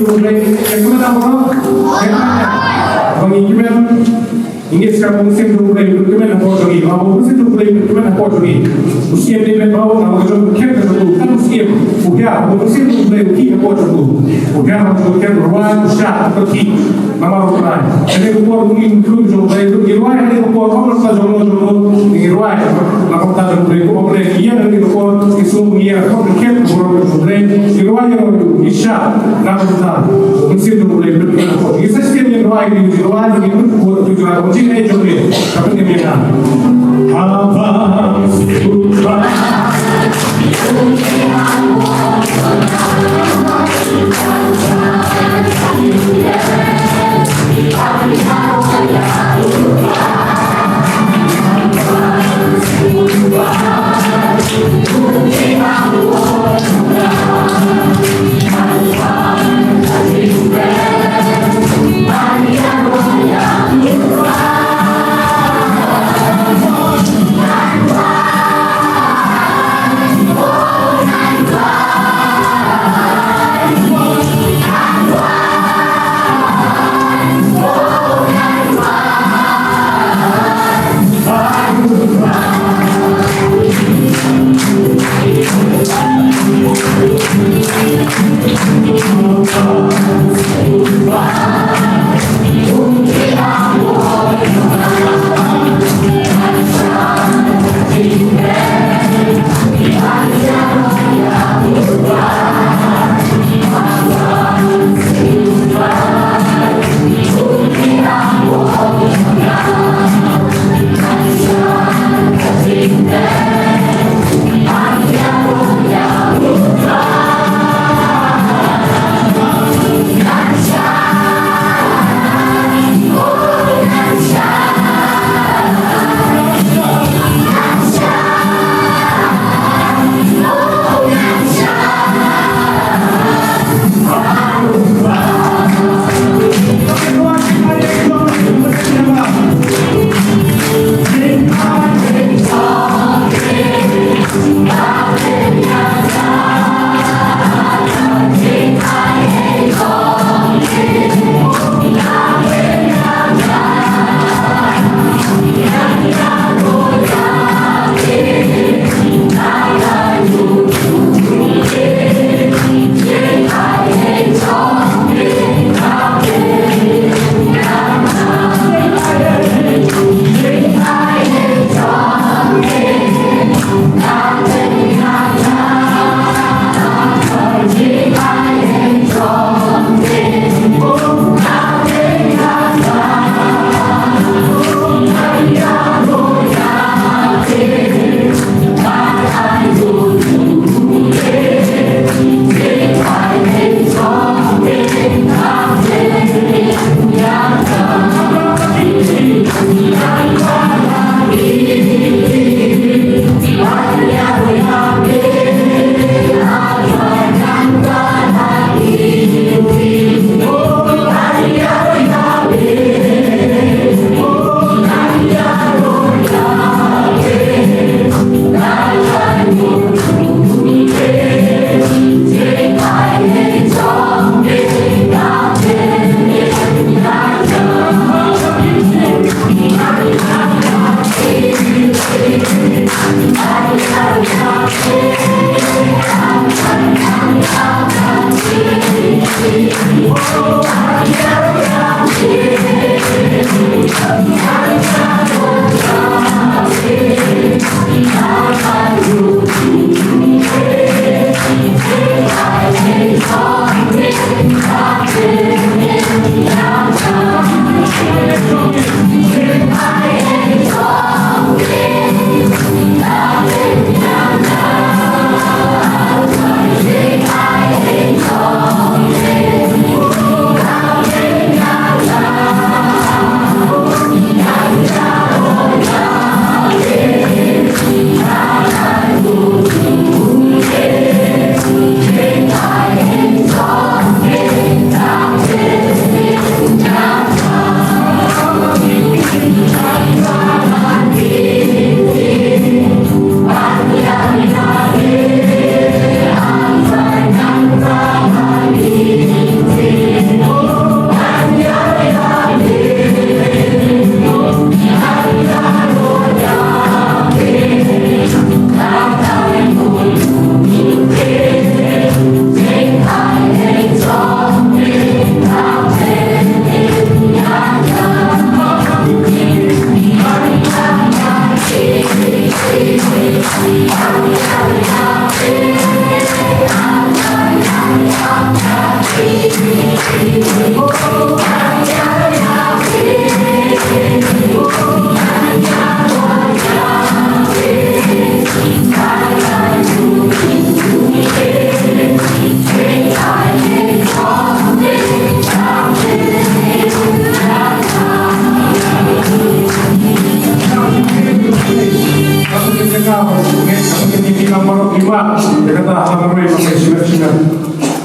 Kmen, kmen, kmen, kmen. Ba ngi kmen, ngi ngeit skhem ba u Mynsiem jong U Blei u kmen hapoh jong ngi, ba u Mynsiem jong U Blei u kmen hapoh jong ngi. U Syiem David ba u, nga ong jong u, kmen jong u, kan u Syiem, u hiar, u Mynsiem jong U Blei u khih hapoh jong u. U hiar, u kmen, u rwai, u shad, u khih. Namar u Trai. Kane ka por ngi, ngi kum jong U Blei, ngi rwai kane ka por, kum ka jong u, jong u, ngi rwai. Namar ka jong U Blei, kum U Blei, ïa kane ka por, ngi sngewbha ïa ka por, ka khet, ka por jong U Blei, ngi rwai ïa u, ngi shad. Namar U Trai. Mynsiem jong U Blei, ngi sa shisien ngi rwai, ngi rwai, ngi kum ka jong U Blei, ka jong U Blei. Ka jong U Blei.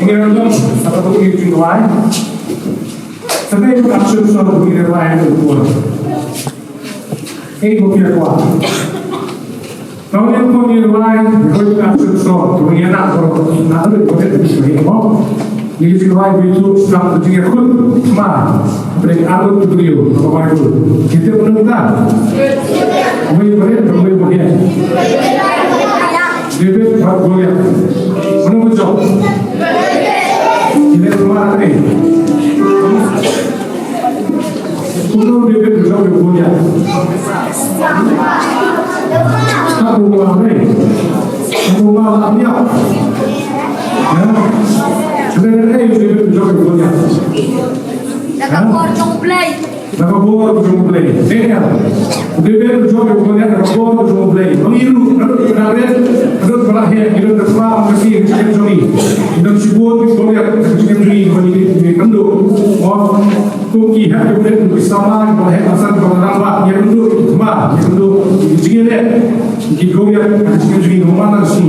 Ngi ïa don sa ka bynta jingduwai. Sa dei ka action song ngi ïa duwai ha u Blei. Ei, ko pia kwa. Tang ïa ko ngi ïa duwai, ko ngi action song, ko ngi ïa na ko na ko ko ko ko. Ngi ïa duwai, ngi tu sdang ko jingïakhun ma. Breng arngut ki briew, ko Baibl. Kita pun ta. Wei breng, wei breng. David bad Goliath. Mano ba jop? Ine ma ane. Kumno David u jop ïa u Goliath? Ka bynta ne? Ka bynta la ïa. Ya. Kumno David u jop ïa u Goliath? Da ka bor jong U Blei. Da ka bor jong U Blei. Daniel. David u jop ïa u Goliath da ka bor jong U Blei. Ba ngi ruh, naduh ki nongrim, naduh ki nongrim, ki nongrim, ki nongrim jong ngi. Ki nongrim shibun ki Goliath ki nongrim jong ngi, ba ngi, ngi ïakynduh. Mo, kum ki hep ki Goliath ki samla, ki ba hep asan, ki ba nang ba, ngi ïakynduh, ki thma, ngi ïakynduh, ki jingïaleh. Ki Goliath ki nongrim jong ngi, mo, nang shi.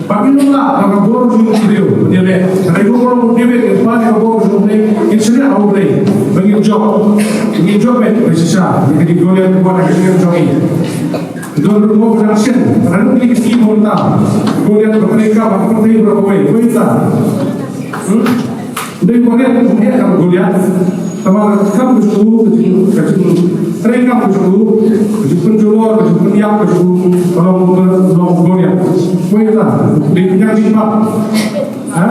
Ba ngin ym lah, da ka bor jong U Blei, ngin ïaleh. Hynrei kumba u David, u pan ïa ka bor jong U Blei, ngin shaniah ha U Blei. Ba ngin jop, ngin jop beit, ba shisha, ïa ki Goliath, ba na ka jingim jong ngi. Don ruh mo ba dang shen, ba dang ïa ki sngi mo ta. Goliath ba treikam ha ka pyrthei baroh kawei, kawei ta. Hmm? Dei Goliath, dei Goliath. Tangba ka kam ka jong u, ka jing, ka jingtreikam ka jong u, ka jingpynjulor, ka jingpynïap ka jong u, ka long, ka long Goliath. Kawei ta, dei pynïap jingpynïap. Ha?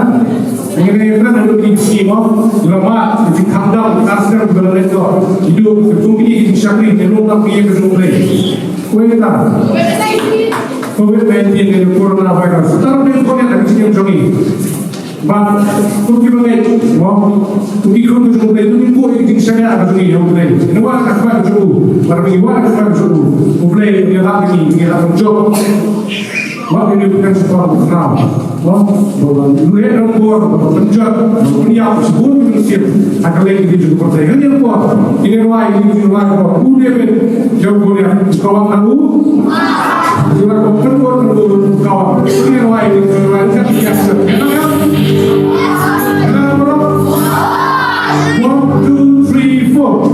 Ngi ngi kren haduh ki sngi mo, la ma, ki jingkhamdam, ki arsem, ki ba la leit noh. Ki duh, ki kum ki jingshakri, ki long tang ki ïa ka jong U Blei. Kawei ta. Covid nineteen ne coronavirus. Tang dei Goliath ha ka jingim jong ngi. Bad kum ki bangeit, mo, kum ki khun ka jong U Blei, kum ki khun ka jong U Blei, kum ki khun ka jong U Blei. Ngi wad ka khmat ka jong U, bad ngi wad ka khmat ka jong U Blei, ngi lap ngi, ngi lap jong. Mo, ngi ngi kan sekolah berkenal. Mo, bahwa ngi ngi ong bor, bahwa penjat, bahwa peniap, sebut ngi sip, akan lagi di jumpa saya. Ngi ong bor, ngi ong wai, ngi ong wai, bahwa U David, jong Goliath, kawan aku, one, two, three, four.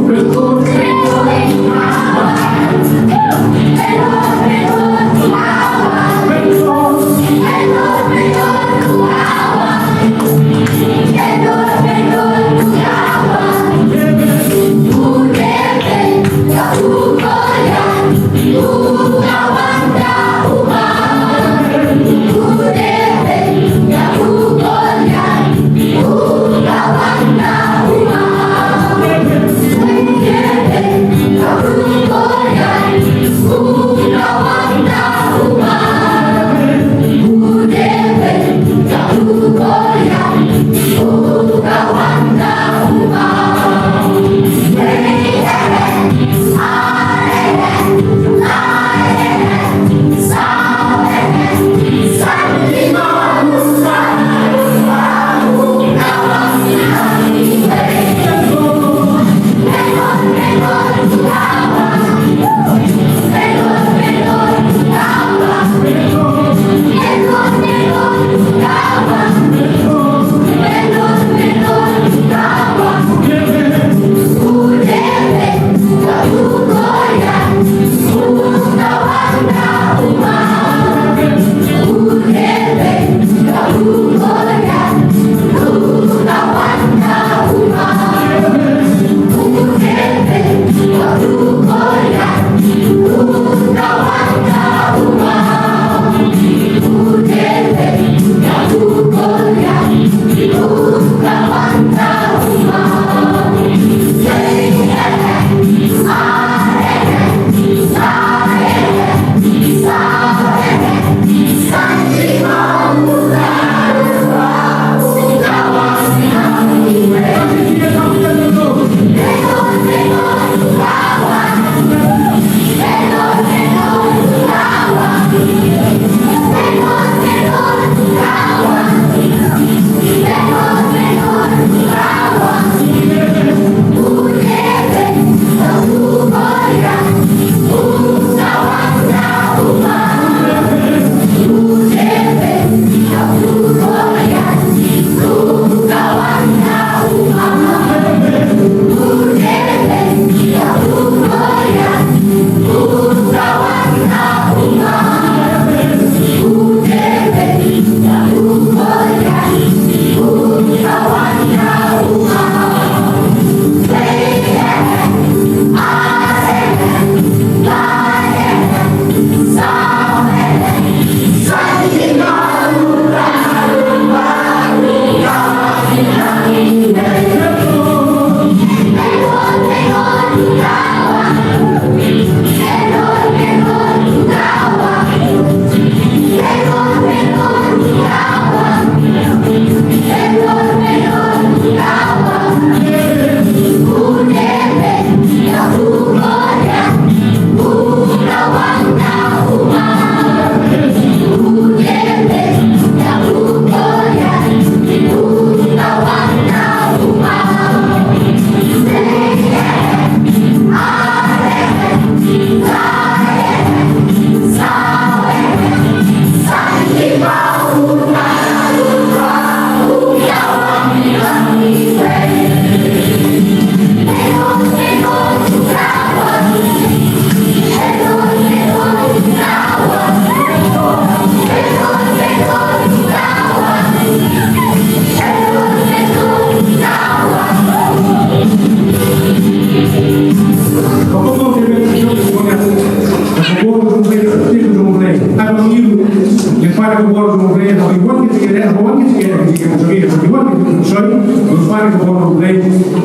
Shoi, u Spah ka bor U Blei,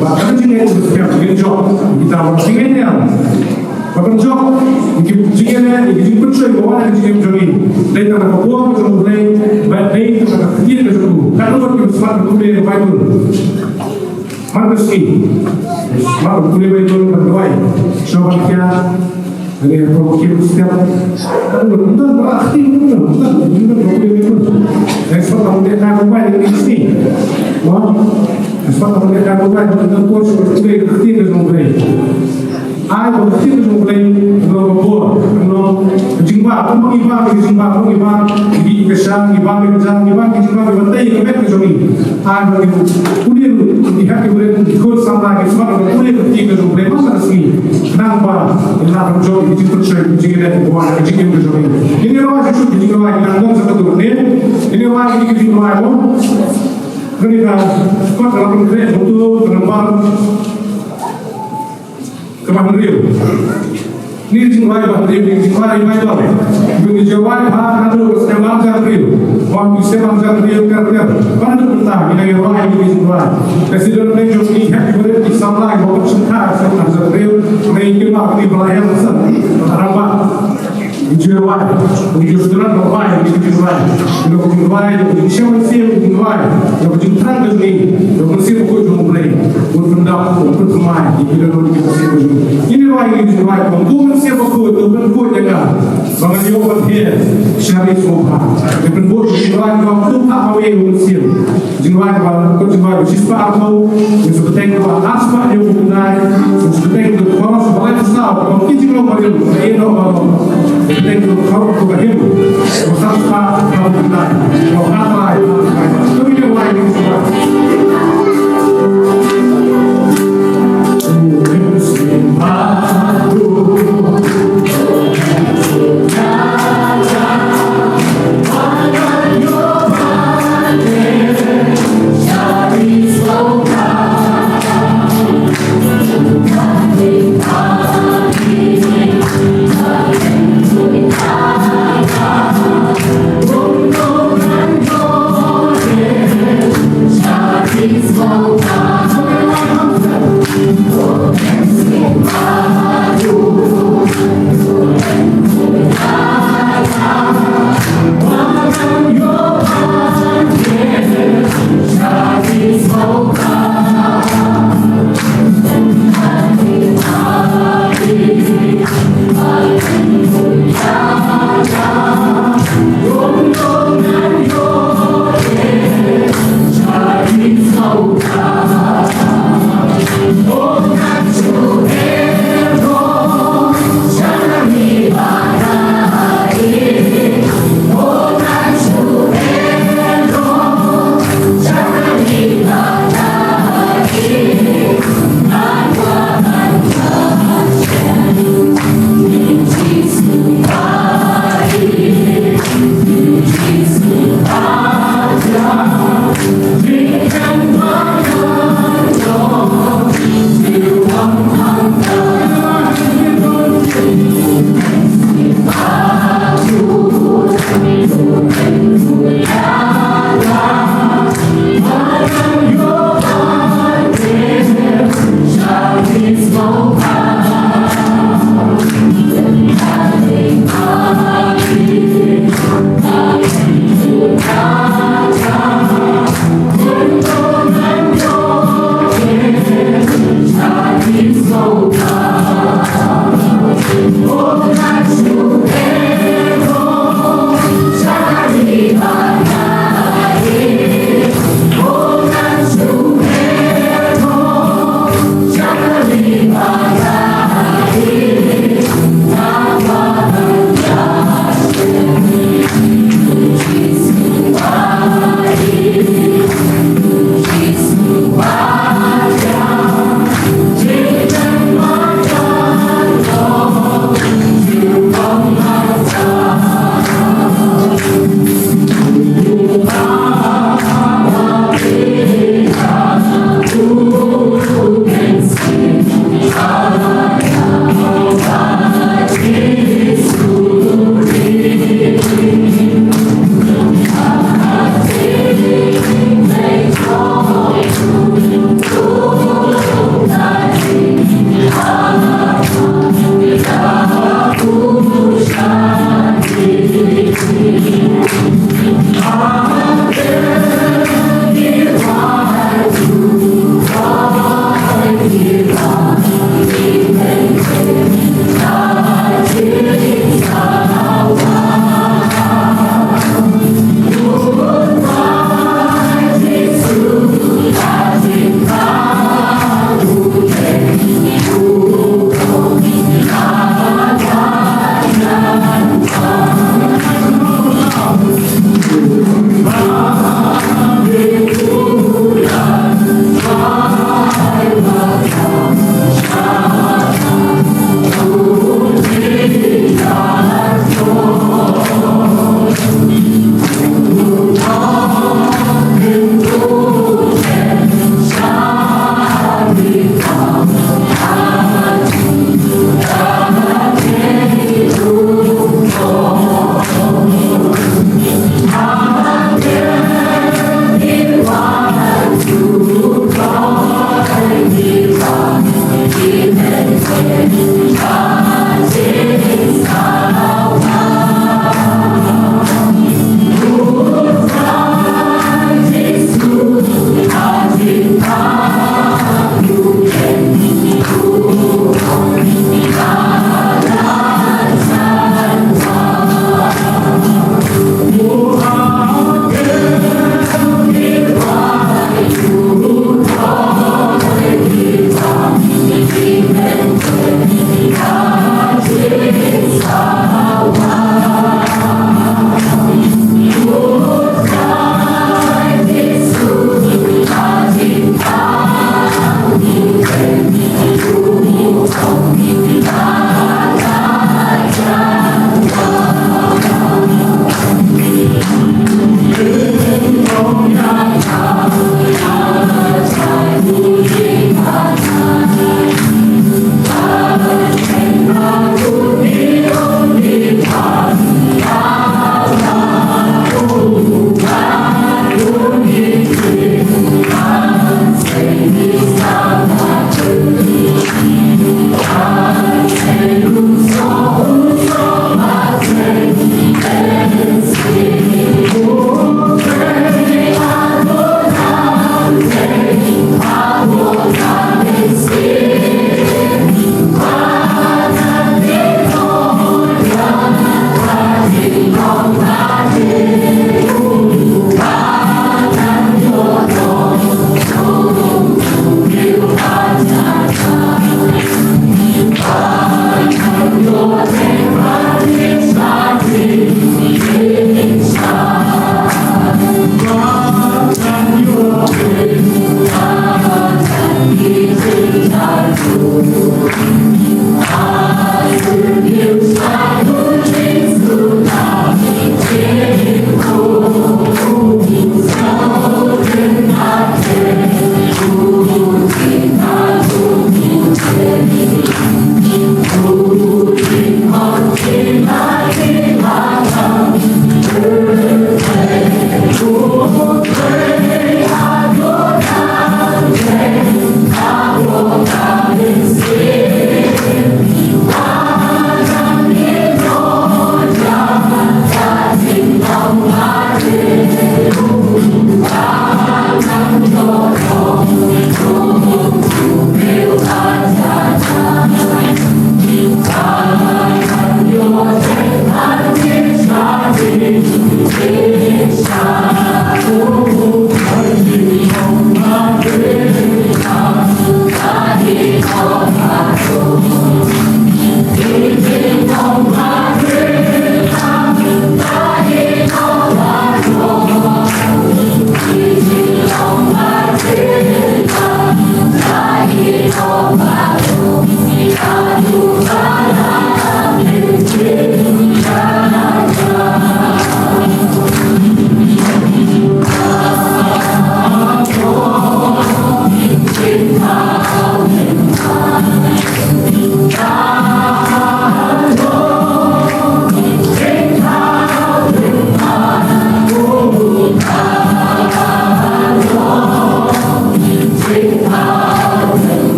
ba ka jingngeit u Spah ngin jop, kita ba jingngeit ne. Ba kan jop, ki jingngeit ne, ki jingpynshoi ba wan ki jingngeit jong ngi. Dei tang ka bor jong U Blei, ba dei tang ka ktien ka jong u. Kan lut ki smat u Blei Baibl. Mar ka sngi. Smat u Blei Baibl ban duwai. Shuwa ban khia. Ani provokim step. Kan lut, lut, lut, lut, lut, lut, lut, lut, lut. Ai smat u Blei ka mobile ni sngi. Mo. Smat u Blei ka mobile, lut, lut, lut, lut, lut, lut. Ai ba ka ktien ka jong U Blei, ka long ka bor, ka long ka jingbam, kumba ngi bam ka jingbam, kumba ngi bam, ngi bam ka sha, ngi bam ka ja, ngi bam ka jingbam, ngi bam ka met ka jong ngi. Ai ba ngi pule ruh, ngi hap ki briew, ngi khot samla, ngi smat, ngi pule ka ktien ka jong U Blei, man la ka sngi. Khnang ba ngi lah ban jop ka jingpynshoi, ka jingïaid, ka jingim ka jong ngi. Ngi rwai shuh shuh ka jingrwai, ngi nang don sa katu ne. Ngi rwai ka jingrwai mo. Kane ka kot ka la pynkhreh, ka nambar Kaba hynriew. Ni jingrwai ba hynriew, ni jingrwai ba hynriew. Ni jingrwai ba hynriew, ba snem ar hajar hynriew. Ba snem ar hajar hynriew, kar kar. Ba hynriew mynta, ni jingrwai, ni jingrwai. Ka sida na jong ngi, happy birthday, ki samla, ba ka shim ka, snem ar hajar hynriew. Ni ki ma, ni ba la ïa san. Arang ba. Ngi ju wai, ngi ju sdang ba wai, ngi ju wai. Ngi ju wai, ngi ju shem shem, ngi ju wai. Ngi ju thrang ngi, ngi ju shem ko jong Blei. Ngi ju dap, ngi ju thymmai, ngi ju ngi ju shem. Ngi ju wai, ngi ju wai, ko ngi shem ko, ko ngi ko jaga. Ba ngi ju wai he, shari soba. Ngi ju wai, ngi ju wai, ko ngi shem. Jingrwai ba, ko jingrwai ba, shispah arphew, ngi sa bteng ba, arspah hynñiew phew khyndai, ngi sa bteng ba, chorus ba lai saw, ba ki jingrwai ba, ba ïeh noh ba, bteng ba, chorus ba hynñiew, ba san spah, ba khyndai, ba khyndai, ba khyndai, ba khyndai, ba khyndai, ba khyndai.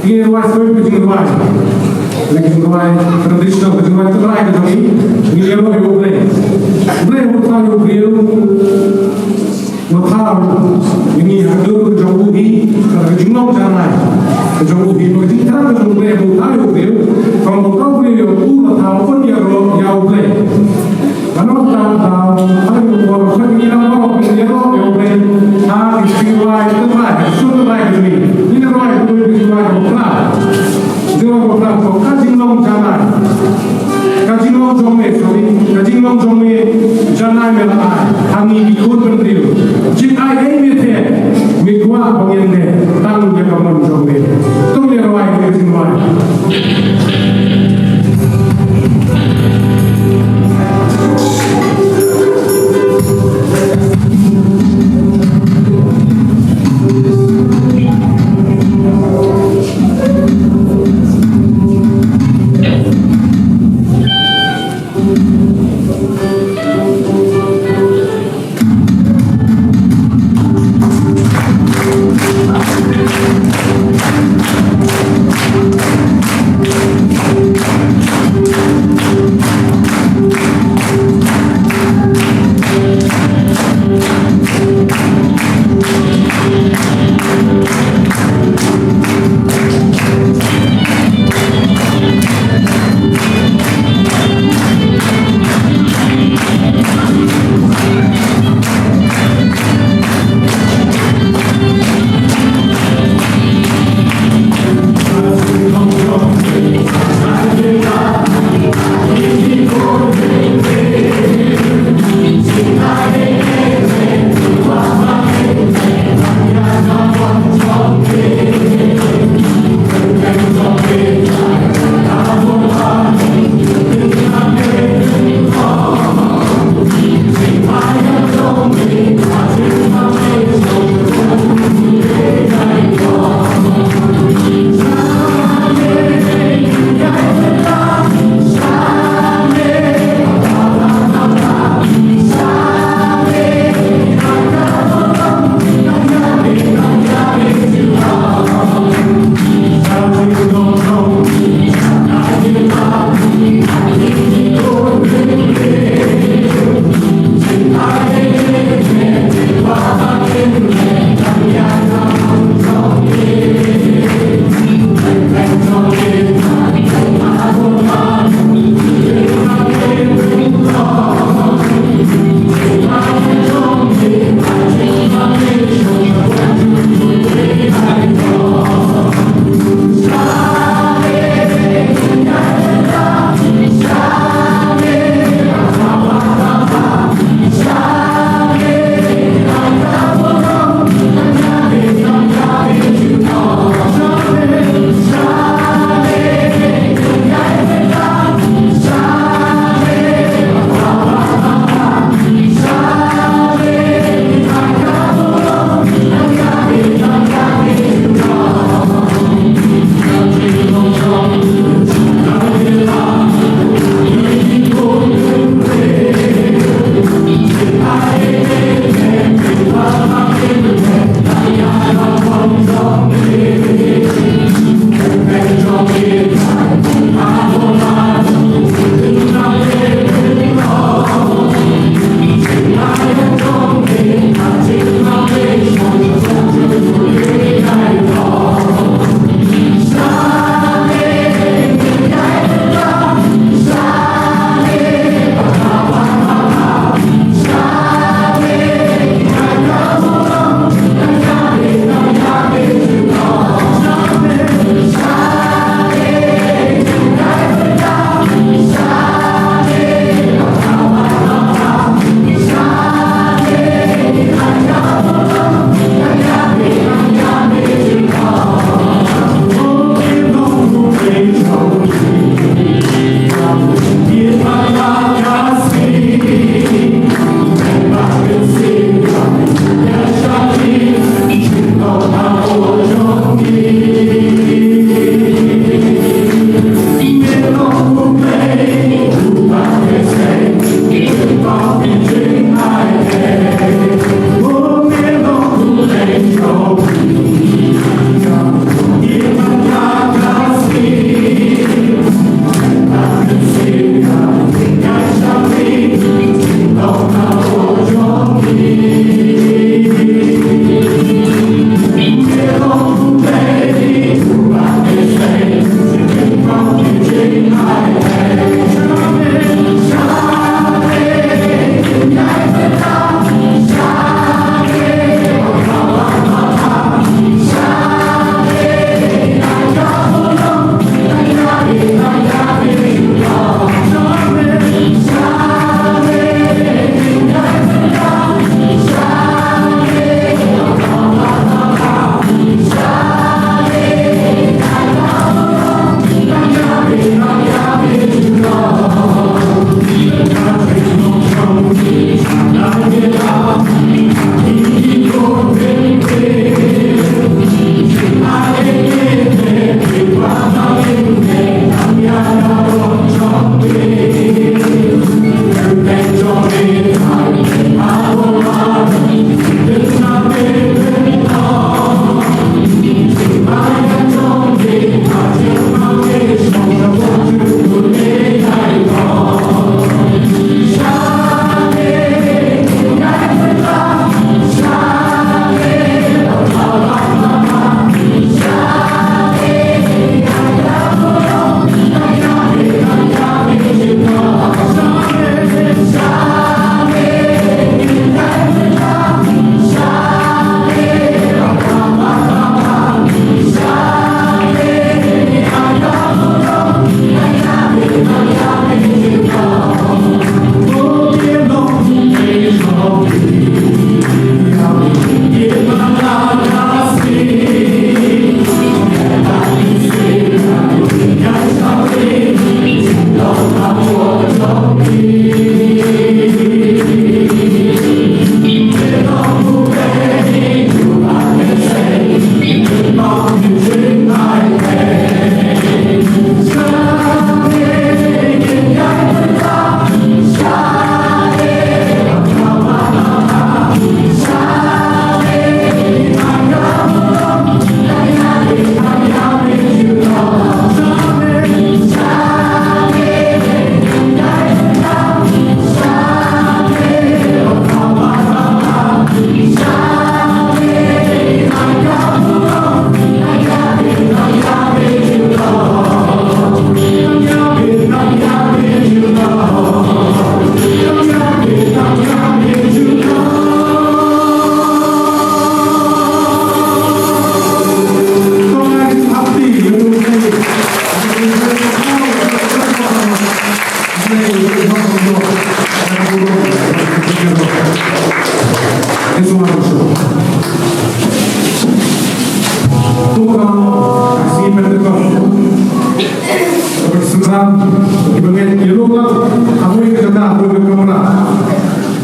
Ngi rwai soi ka jingrwai. Ka jingrwai traditional, ka jingrwai tynrai ka jong ngi. Ngi ïaroh ïa U Blei. U Blei u thaw ïa u briew. U thaw ïa ngi ha ka dur ka jong u hi, ka jinglong janai ka jong u hi, ka jingthrang ka jong U Blei, u thaw ïa u briew. Kam u thaw u briew ïa u, u thaw u ïaroh ïa U Blei. Ka nongthaw, thaw, thaw ïa u bor, ka ngi nang bor, ka ngi ïaroh ïa U Blei. Ha ki jingrwai tynrai, ka sur tynrai ka jong ngi. Ngi nang rwai ka jingrwai ka jong U Blei. Jong u Blei, ka jinglong janai. Ka jinglong jong me, sorry. Ka jinglong jong me janai me la ai ha ngi ki khun bynriew. Jin ai ei me te, me kwah ba ngin leh tang ïa ka mon jong me. To ngin rwai ka jingrwai.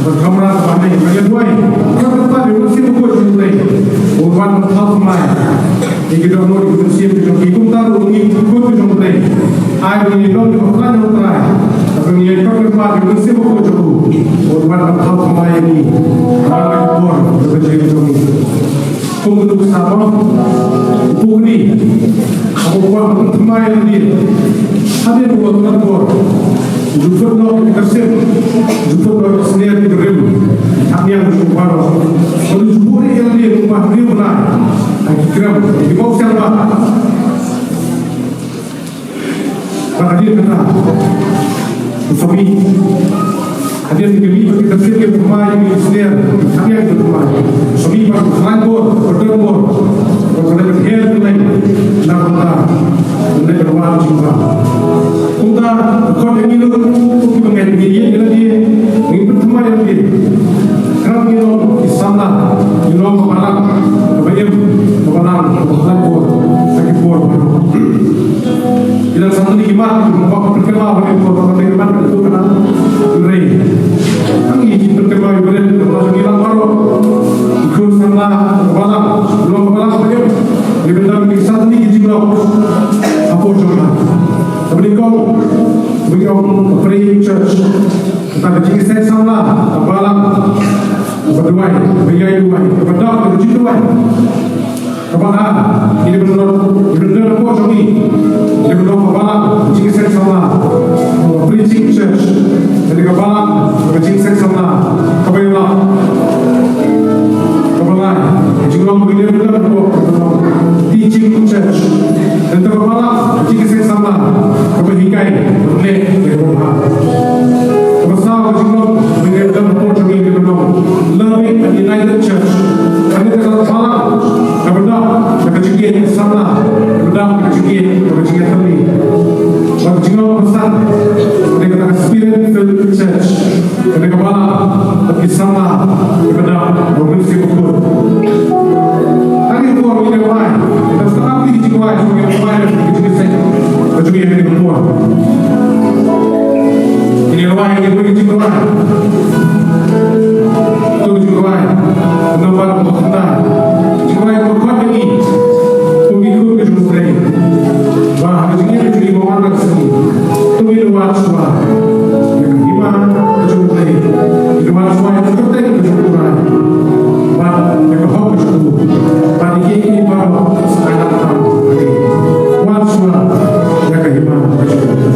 Ba kamra ba ne, ba ïa duwai. Ba ka pat ïa u Mynsiem Bakhuid jong U Blei. U wan ban thaw thymmai ïa ki dohnud, ïa ki mynsiem ki jong ki, kumta ruh ïa ki khun ki jong U Blei. Ai ba ngin long ki bakhlaiñ jong U Trai. Ba ngin ïa kyrpad ïa u Mynsiem Bakhuid jong u. U wan ban thaw thymmai ïa ki. Ba ka por, ba ka jingim jong ki. Kum ka duk sa ba u pukni. Haba u kwah ban thymmai ïa lade. Hadien ba u wan ban bor. Ju pynlong ïa ka sim. Ju pynlong ïa ka snier ïa ka rim. Hapdeng jong u baroh. Bad ju buhrieh ïa lade kumba hynriew bnai. Ha ki krem. Ki bok siang ba. Bad hadien kata, u Swami, hadien ka mih bad ka sien ka thymmai, ka sien, hadien ka thymmai. U Swami bad u khlaiñ bor, u don bor, bad u leit her u leit na bynta, u leit ban wan jingwan. Kumta, ka khot ïa ngi lut, kiba ngeit ngi ïeit ïa lade, ngin pynthymmai ïa lade. Khlem ngi long ki samla, ngi long ka balang, kaba im, ka balang, kaba khlaiñ bor, ha ki por baroh. Ki dang san tylli ki mat, ki bym kwah pynkynmaw ha kane ka por, ba dei ki mat ka dei ka mat. Hynrei tang ngi ki pynkynmaw ïa ki barit, kaba ngi lang baroh. Ki khun samla, ka balang, long ka balang ba ïap. Ngi bynta ki san tylli ki jinglong. Hapoh jong ka. Kaba nyngkong, kaba nyngkong, ka praying church. Kata ka jingïaseng samla, ka balang, kaba duwai, kaba ïai duwai, kaba dap, kaba jingduwai. Kaba ar, ngi dei ban long, ngi dei ban long hapoh jong ngi. Ngi dei ban long ka balang, ka jingïaseng samla. Ka preaching church. Ngi dei ka balang, ka jingïaseng samla. Kaba ïalap. Kaba lai, ka jinglong ngi dei ban long hapoh, teaching church. Ngi dei ka balang, ka jingïaseng samla. Kaba hikai, kaba leh, kaba bha. Kaba saw, ka jinglong, ngi dei ban long hapoh jong ngi, ngi dei ban long. Loving and united church. Kane ka balang, kaba dap, ka jingïaseng samla, kaba dap, ka jingïaseng, ka jingïaseng. Bad ka jinglong kaba san, kane ka spirit filled church. Kane ka balang, bad ki samla, kaba dap, bad u Mynsiem Bakhuid. Kane ka por, ngi dei ban, kaba san ki jingduwai, ki jingduwai, ki jingduwai, ki jingduwai. Ngi dei ban, ngi dei ban jingduwai. To jingduwai. Namar ba ka jingduwai. Jingduwai ba ka jingduwai. Kum ki khun ka jingduwai. Ba ha ka jingim ka jingim ba wan ka sngi. To ngi wad shuwa. Ïa ka hima ka jingduwai. Ngi wad shuwa ïa ka kyrteng ka jingduwai. Ba ïa ka hok ka jingduwai. Ba ïa ki ki ba wan ka sngi. Wad shuwa ïa ka hima ka jingduwai.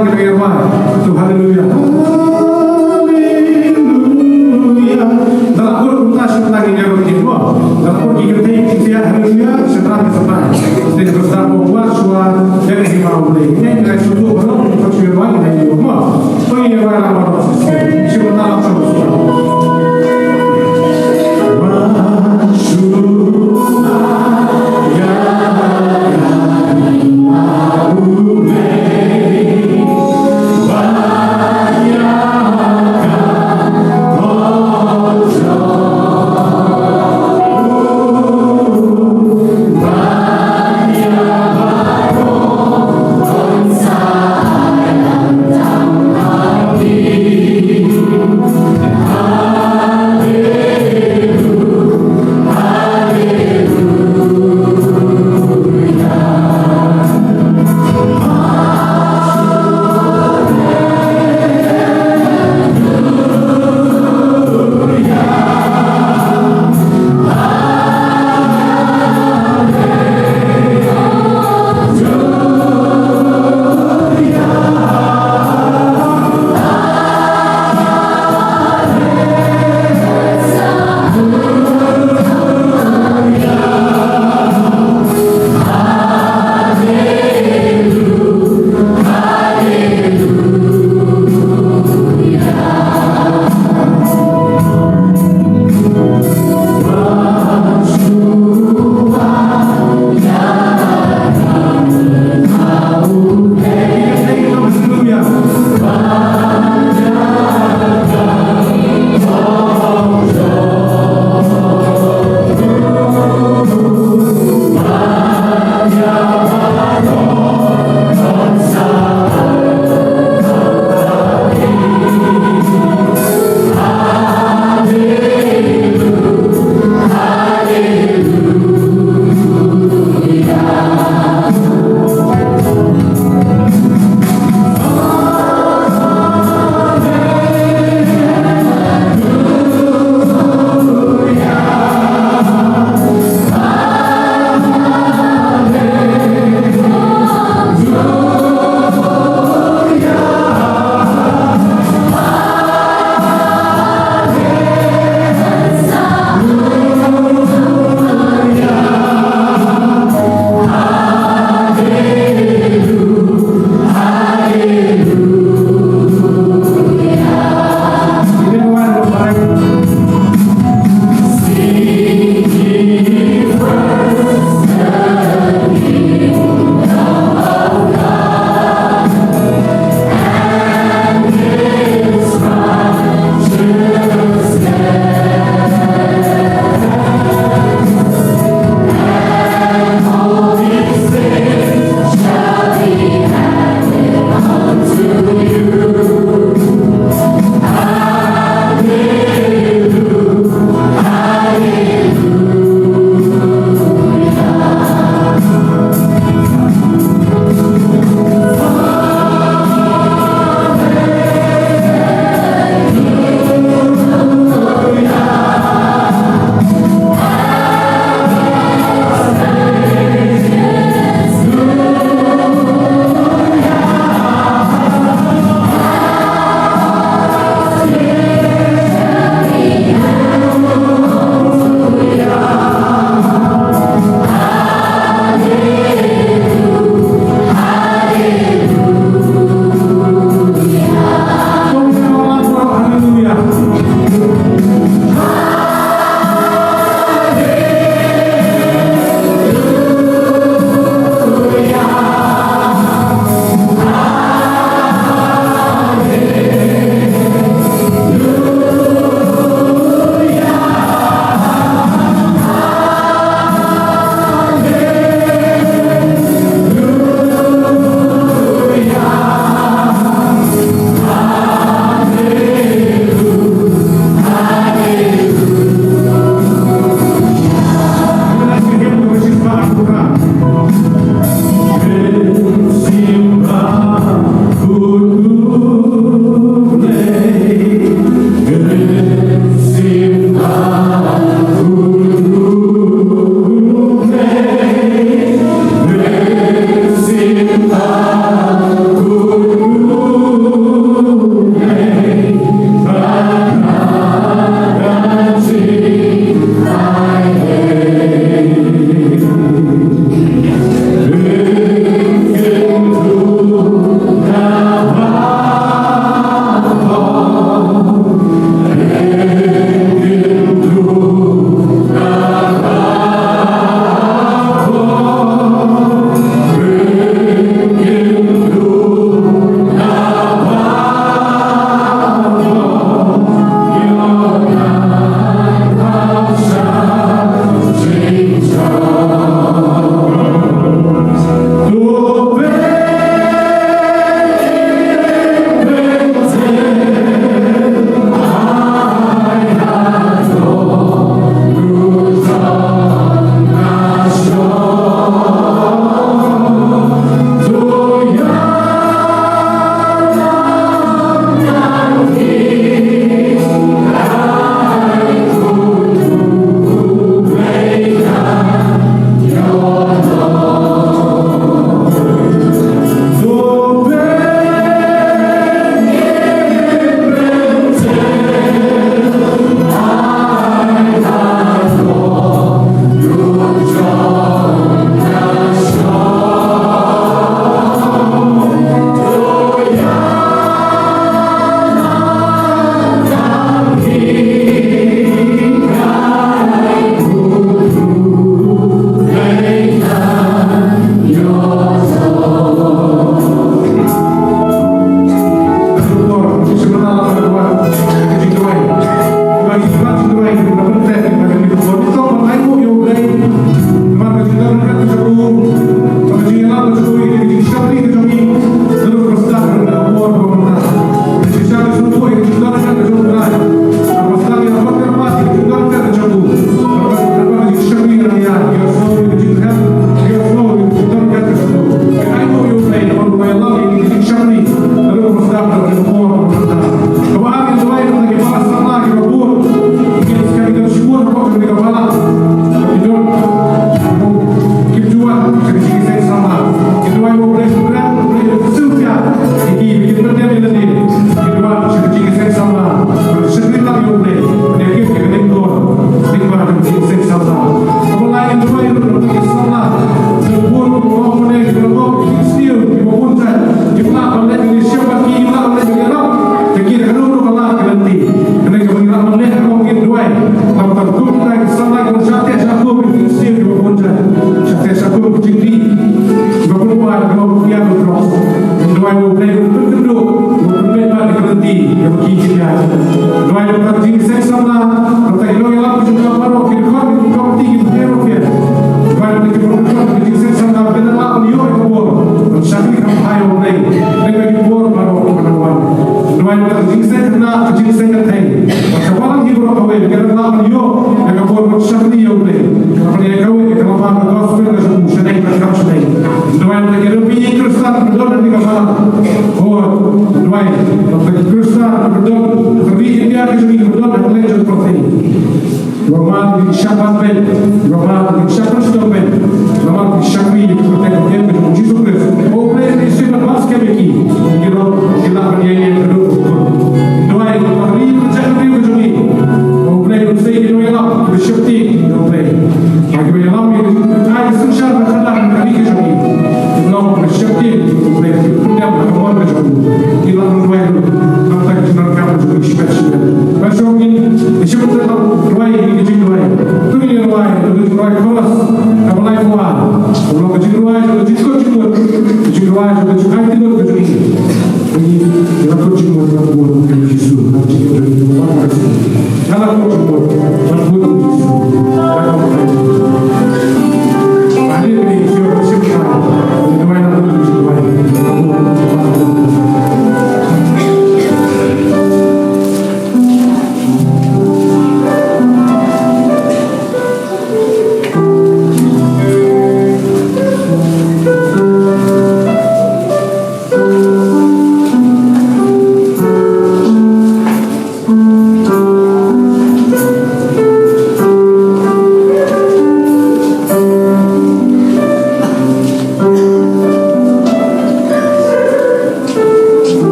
Haleluya. Haleluya. Haleluya. Dalam Quran kita sebentar ini, ya, Rabbi, semua. Dalam Quran kita, kita, haleluya, sebentar, sebentar. Kita bersama buat suara dari Imam Ulil. Ini adalah satu orang yang bersyukur, ya, Allah. Oh, iya, Allah, Allah, Allah. Sebentar, Allah, Allah.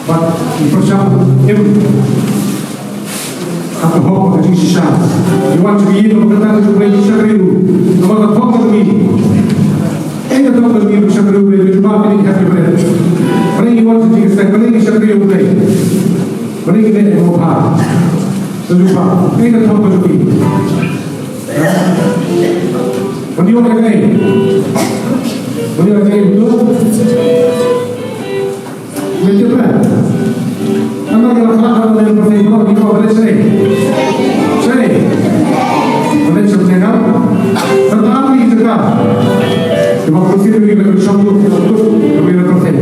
Bad ngi pyrshang im ha ka hok ka jingshisha. Ngi wan sha phi ïa ka bynta ka jong U Blei, ngi shakri ïa u. Namar ka thok ka jong ngi. Ei ka thok ka jong ngi ba shakri ïa U Blei, ka jubab kane ka hep ka bret. Balei ngi wan sha jingïaseng, balei ngi shakri ïa U Blei? Balei ngi leh ïa ka mawphar? Ka jubab. Ei ka thok ka jong ngi. Ban ïoh ïa kaei? Ban ïoh ïa kaei, betul? Mynta ba. Namar ka la khlad ha lyndet pyrthei baroh ngi ong balei, shisha. Shisha. Balei shisha, shisha. Tang ar tylli ki jaka. Kiba khuslai ki la kyrshan lut ki la tut ki la pyrthei.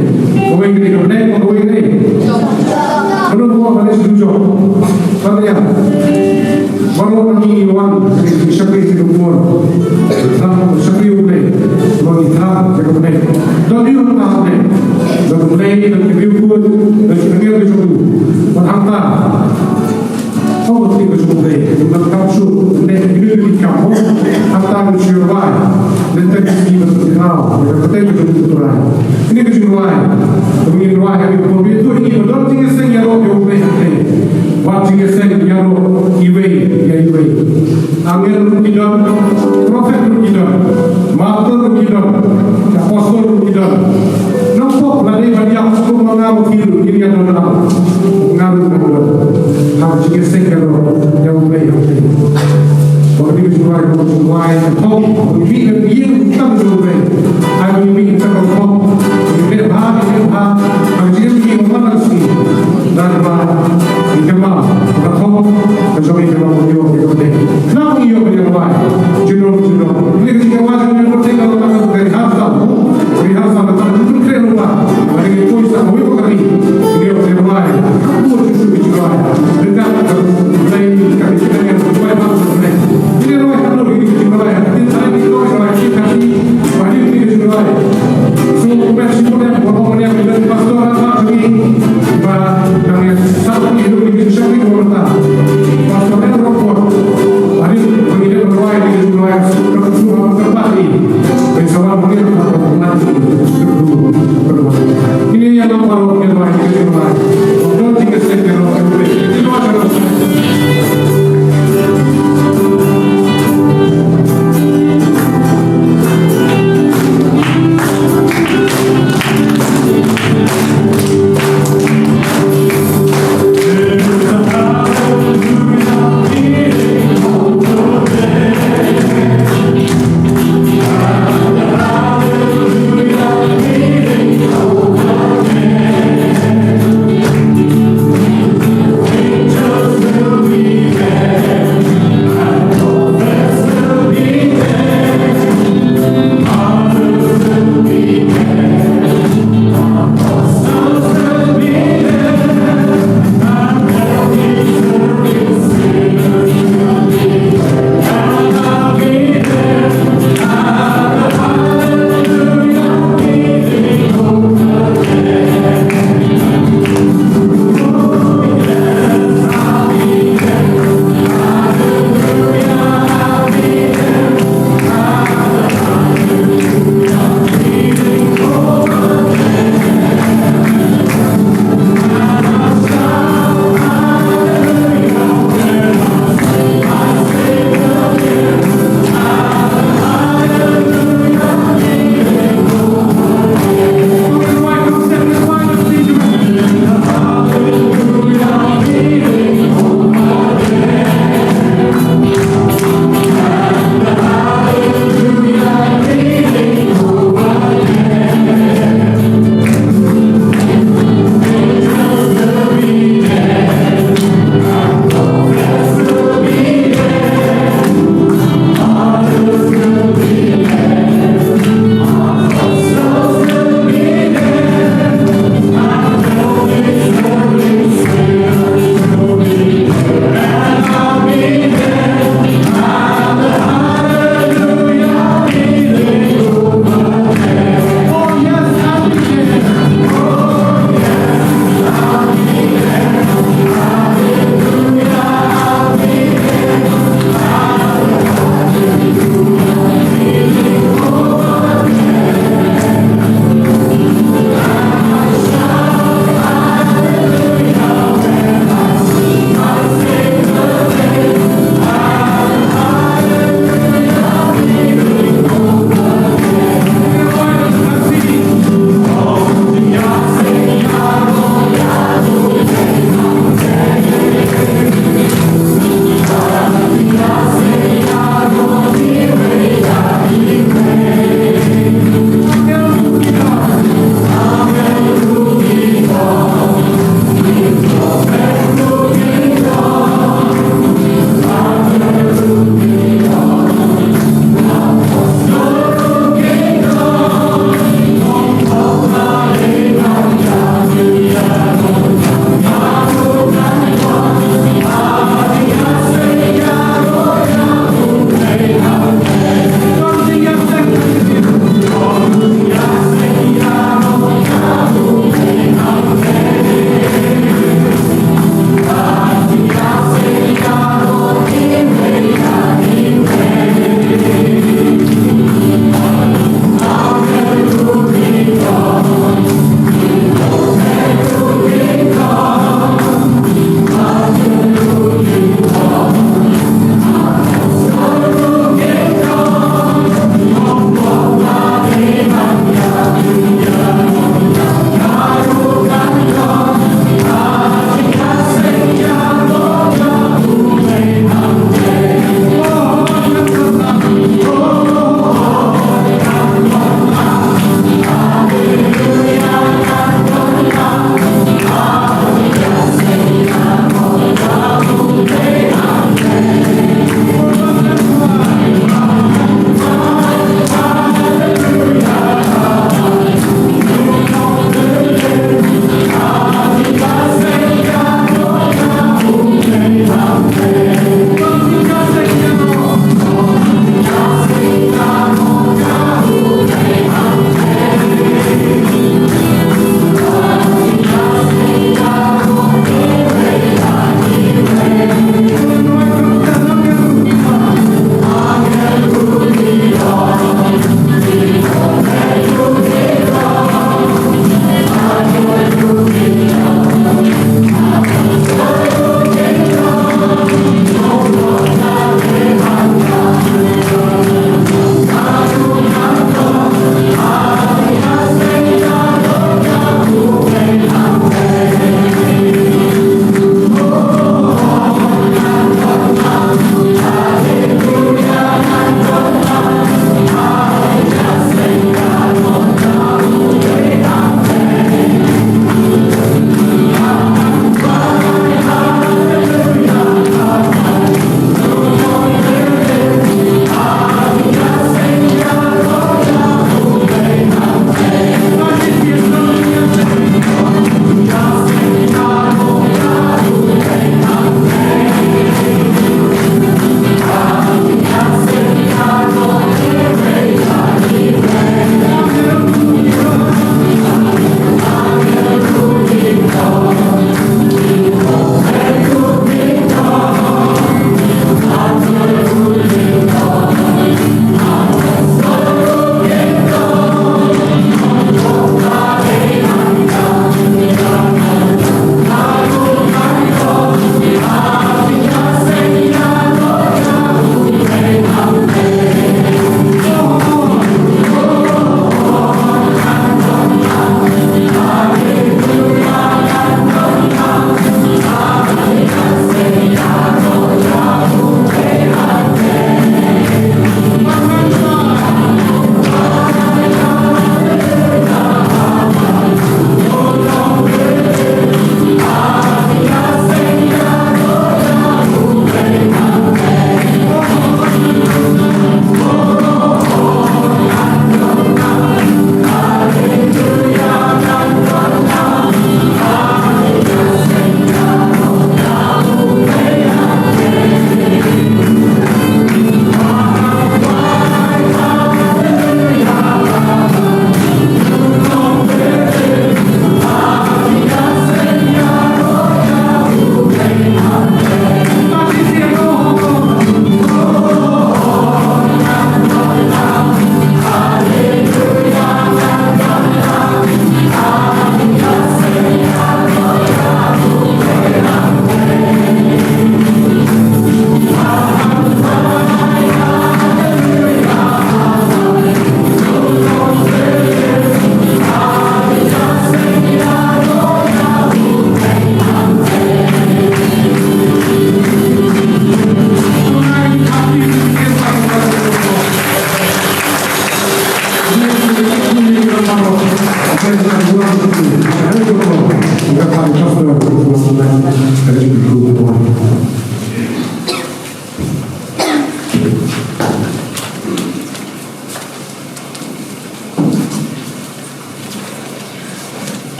Kawei ka dei ka bneng, kawei ka dei. Mano ba ong balei shisha jong. Ba dei. Baroh ngi wan, ngi shakri ïa u Blei. Ngi shakri ïa u Blei. Ngi thap ïa u Blei. Don ïa u Blei. Don u Blei, don ki briew kut, don ki briew ki jong u. Bad hangta. Hangta ki jong u Blei. Don kam shu, don ki briew ki kam. Hangta ki shu rwai. Lynter ki sngi ba ki thaw, ïa ka kyrteng ka jong u Trai. Kine ki jingrwai, ki jingrwai ha ki por, ki don jingïaseng ïaroh ïa u Blei ha ki. Wat jingïaseng ïaroh iwei ïa iwei. Angel ruh ki don, prophet ruh ki don, martyr ruh ki don, apostle ruh ki don. Nang pop lada ban ïa apostle ma nga ruh ki don, ki ïa don. Nga ruh nga don. Ha jingïaseng ïaroh ïa u Blei ha ki. Ba ngi mih shuwa, ba ngi mih shuwa, ba ngi mih na ka ïing ka sem jong u Blei. Ai ba ngi mih na ka rukom. Ngi beh bha, ngi beh bha. Ba ngi mih na ka rukom. Dang ba ngi kynmaw ka rukom ka jong ngi, kynmaw ngi ïoh, ngi ïoh. Kynmaw ngi ïoh, ngi ïoh. Junom, junom. Ngi kynmaw junom, ngi kynmaw junom. Rehearsal, rehearsal, rehearsal.